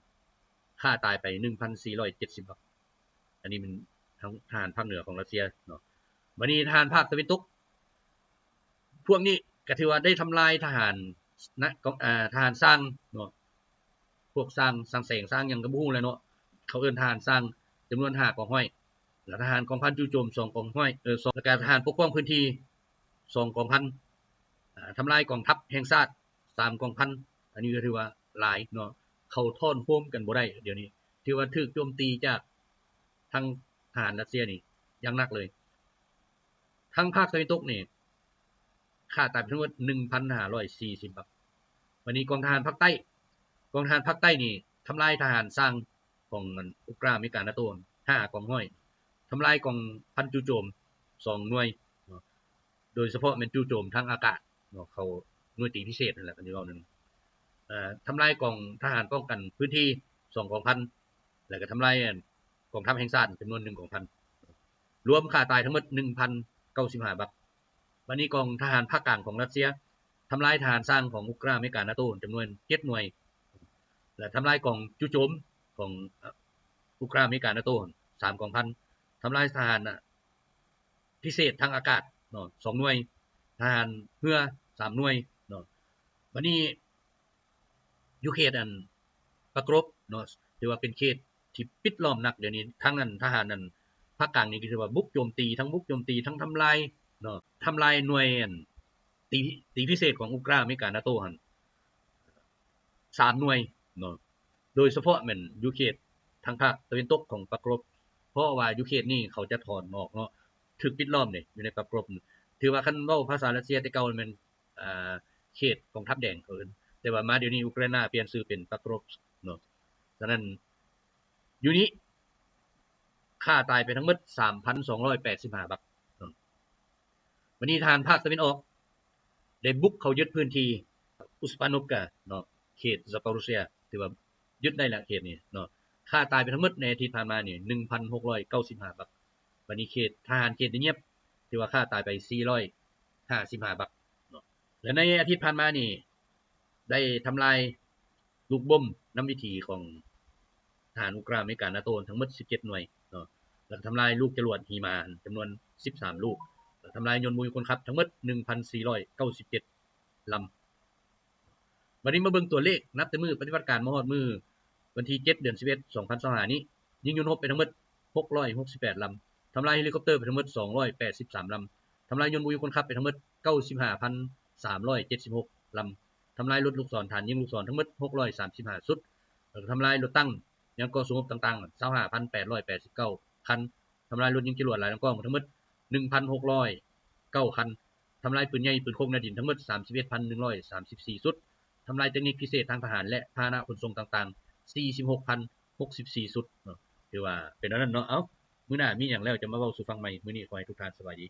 ຂ້າຕາຍໄປໜຶ່ງພັນສີ່ຮ້ອຍເຈັດສິບບັກ. ອັນນີ້ແມ່ນທາງທະຫານພາກເໜືອຂອງຣັດເຊຍເນາະ. ບັດນີ້ທະຫານພາກຕາເວັນຕົກ ພວກນີ້ກໍຖືວ່າໄດ້ທຳລາຍທະຫານນະ ຂອງ ອາ ທະຫານຊ່າງເນາະ ພວກຊ່າງ ຊ່າງແສງ ຊ່າງຫຍັງກໍບໍ່ຮູ້ແຫຼະເນາະ ເຂົາເອີ້ນທະຫານຊ່າງ ຈຳນວນຫ້າກອງຮ້ອຍ ແລະ ທະຫານກອງພັນຈູ່ໂຈມສອງກອງຮ້ອຍ ເອີ ສອງ ແລ້ວກະທະຫານປົກປ້ອງພື້ນທີ່ສອງກອງພັນ ອາ ທຳລາຍກອງທັບແຫ່ງຊາດສາມກອງພັນ ອັນນີ້ກໍຖືວ່າຫຼາຍເນາະ ເຂົາທ້ອນໂຮມກັນບໍ່ໄດ້ດຽວນີ້ ຖືວ່າຖືກໂຈມຕີຈາກທາງທະຫານຣັດເຊຍນີ້ຢ່າງໜັກເລີຍ. ທາງພາກຕາເວັນຕົກນີ້ຂ້າຕາຍໄປທັງໝົດໜຶ່ງພັນຫ້າຮ້ອຍສີ່ສິບບັກ. ບັດນີ້ກອງທະຫານພາກໃຕ້ ກອງທະຫານພາກໃຕ້ນີ້ທຳລາຍທະຫານຊ່າງຂອງ ອັນ ອຸກຣາ ອາເມລິກາ ນາໂຕ ຫ້າກອງຮ້ອຍ ທຳລາຍກອງພັນຈູ່ໂຈມສອງໜ່ວຍເນາະ ໂດຍສະເພາະແມ່ນຈູ່ໂຈມທາງອາກາດເນາະ ເຂົາໜ່ວຍຕີພິເສດນັ້ນແຫຼະ ຄັນຊິເວົ້ານັ້ນ ເອີ ທຳລາຍກອງທະຫານປ້ອງກັນພື້ນທີ່ສອງກອງພັນ ແລ້ວກໍທຳລາຍ ອັນ ກອງທັບແຫ່ງຊາດຈຳນວນໜຶ່ງກອງພັນ ລວມຂ້າຕາຍທັງໝົດໜຶ່ງພັນເກົ້າສິບຫ້າບັກ. ບັດນີ້ກອງທະຫານພາກກາງຂອງຣັດເຊຍ ທຳລາຍທະຫານຊ່າງຂອງອຸກຣາ ອາເມລິກາ ນາໂຕ ຈຳນວນເຈັດໜ່ວຍ ແລະ ທຳລາຍກອງຈູ່ໂຈມຂອງ ອາ ອຸກຣາ ອາເມລິກາ ນາໂຕ ສາມກອງພັນ ທຳລາຍທະຫານ ອາ ພິເສດທາງອາກາດເນາະ ສອງໜ່ວຍ ທະຫານເຮືອສາມໜ່ວຍເນາະ. ບັດນີ້ຢູ່ເຂດ ອັນ ປາໂກຣບເນາະ ຖືວ່າເປັນເຂດທີ່ປິດລ້ອມໜັກ ດຽວນີ້ທັງ ອັນ ທະຫານ ອັນ ພາກກາງນີ້ກໍຖືວ່າບຸກໂຈມຕີ ທັງບຸກໂຈມຕີ ທັງທຳລາຍເນາະ ທຳລາຍໜ່ວຍ ອັນ ຕີ ຕີພິເສດຂອງອຸກຣາ ອາເມລິກາ ນາໂຕຫັ້ນ ສາມໜ່ວຍເນາະ ໂດຍສະເພາະແມ່ນຢູ່ເຂດທາງພາກຕາເວັນຕົກຂອງປາໂກຣບ ເພາະວ່າຢູ່ເຂດນີ້ເຂົາຈະຖອນອອກເນາະ ຖືກປິດລ້ອມເດ້ ຢູ່ໃນປາໂກຣບ ຖືວ່າຄັນເວົ້າພາສາຣັດເຊຍແຕ່ເກົ່າແມ່ນ ອາ ເຂດກອງທັບແດງເຂົາເອີ້ນ ແຕ່ວ່າມາດຽວນີ້ອຸກຣາຍນາປ່ຽນຊື່ເປັນປາໂກຣບເນາະ. ສະນັ້ນຢູ່ນີ້ຂ້າຕາຍໄປທັງໝົດສາມພັນສອງຮ້ອຍແປດສິບຫ້າບັກເນາະ. ບັດນີ້ທະຫານພາກຕາເວັນອອກໄດ້ບຸກເຂົ້າຍຶດພື້ນທີ່ອຸສປາໂນກາເນາະ ເຂດຊາປາໂຣເຊຍ ຖືວ່າຍຶດໄດ້ແລ້ວເຂດນີ້ເນາະ ຂ້າຕາຍໄປທັງໝົດໃນອາທິດຜ່ານມານີ້ໜຶ່ງພັນຫົກຮ້ອຍເກົ້າສິບຫ້າບັກ. ບັດນີ້ເຂດ ທະຫານເຂດເດນຽບ ຖືວ່າຂ້າຕາຍໄປສີ່ຮ້ອຍຫ້າສິບຫ້າບັກເນາະ ແລະ ໃນອາທິດຜ່ານມານີ້ໄດ້ທຳລາຍລູກບົມນຳວິຖີຂອງທະຫານອຸກຣາ ອາເມລິກາ ນາໂຕ ທັງໝົດສິບເຈັດໜ່ວຍເນາະ ແລ້ວກໍທຳລາຍລູກຈະຫຼວດຫິມາ ຈຳນວນສິບສາມລູກ ແລ້ວທຳລາຍຍົນບໍ່ມີຄົນຂັບທັງໝົດໜຶ່ງພັນສີ່ຮ້ອຍເກົ້າສິບເຈັດລຳ. ບັດນີ້ມາເບິ່ງຕົວເລກ ນັບແຕ່ມື້ປະຕິບັດການມາຮອດມື້ວັນທີເຈັດ ເດືອນສິບເອັດ ສອງພັນຊາວຫ້ານີ້ ຍິງຍົນຮົບໄປທັງໝົດຫົກຮ້ອຍຫົກສິບແປດລຳ, ທຳລາຍເຮລິຄອບເຕີໄປທັງໝົດສອງຮ້ອຍແປດສິບສາມລຳ, ທຳລາຍຍົນບໍ່ມີຄົນຂັບໄປທັງໝົດເກົ້າສິບຫ້າພັນສາມຮ້ອຍເຈັດສິບຫົກລຳ, ທຳລາຍລົດລູກສອນຖານຍິງລູກສອນທັງໝົດຫົກຮ້ອຍສາມສິບຫ້າຊຸດ ແລ້ວກໍທຳລາຍລົດຕັງ ຍານກອງສະຫງົບຕ່າງໆຊາວຫ້າພັນແປດຮ້ອຍແປດສິບເກົ້າຄັນ, ທຳລາຍລົດຍິງຈະຫຼວດຫຼາຍລຳກອງທັງໝົດໜຶ່ງພັນຫົກຮ້ອຍເກົ້າຄັນ, ທຳລາຍປືນໃຫຍ່ ປືນຄົງ ແນວດິນ ທັງໝົດສາມສິບເອັດພັນໜຶ່ງຮ້ອຍສາມສິບສີ່ຊຸດ, ທຳລາຍເຕັກນິກພິເສດທາງທະຫານ ແລະ ພາຫະນະຂົນສົ່ງຕ່າງໆສີ່ສິບຫົກພັນຫົກສິບສີ່ຊຸດເນາະ. ຖືວ່າເປັນແນວນັ້ນເນາະ. ເອົ້າ ມື້ໜ້າມີຫຍັງແລ້ວຈະມາເວົ້າສູ່ຟັງໃໝ່. ມື້ນີ້ຂໍໃຫ້ທຸກທ່ານສະບາຍດີ.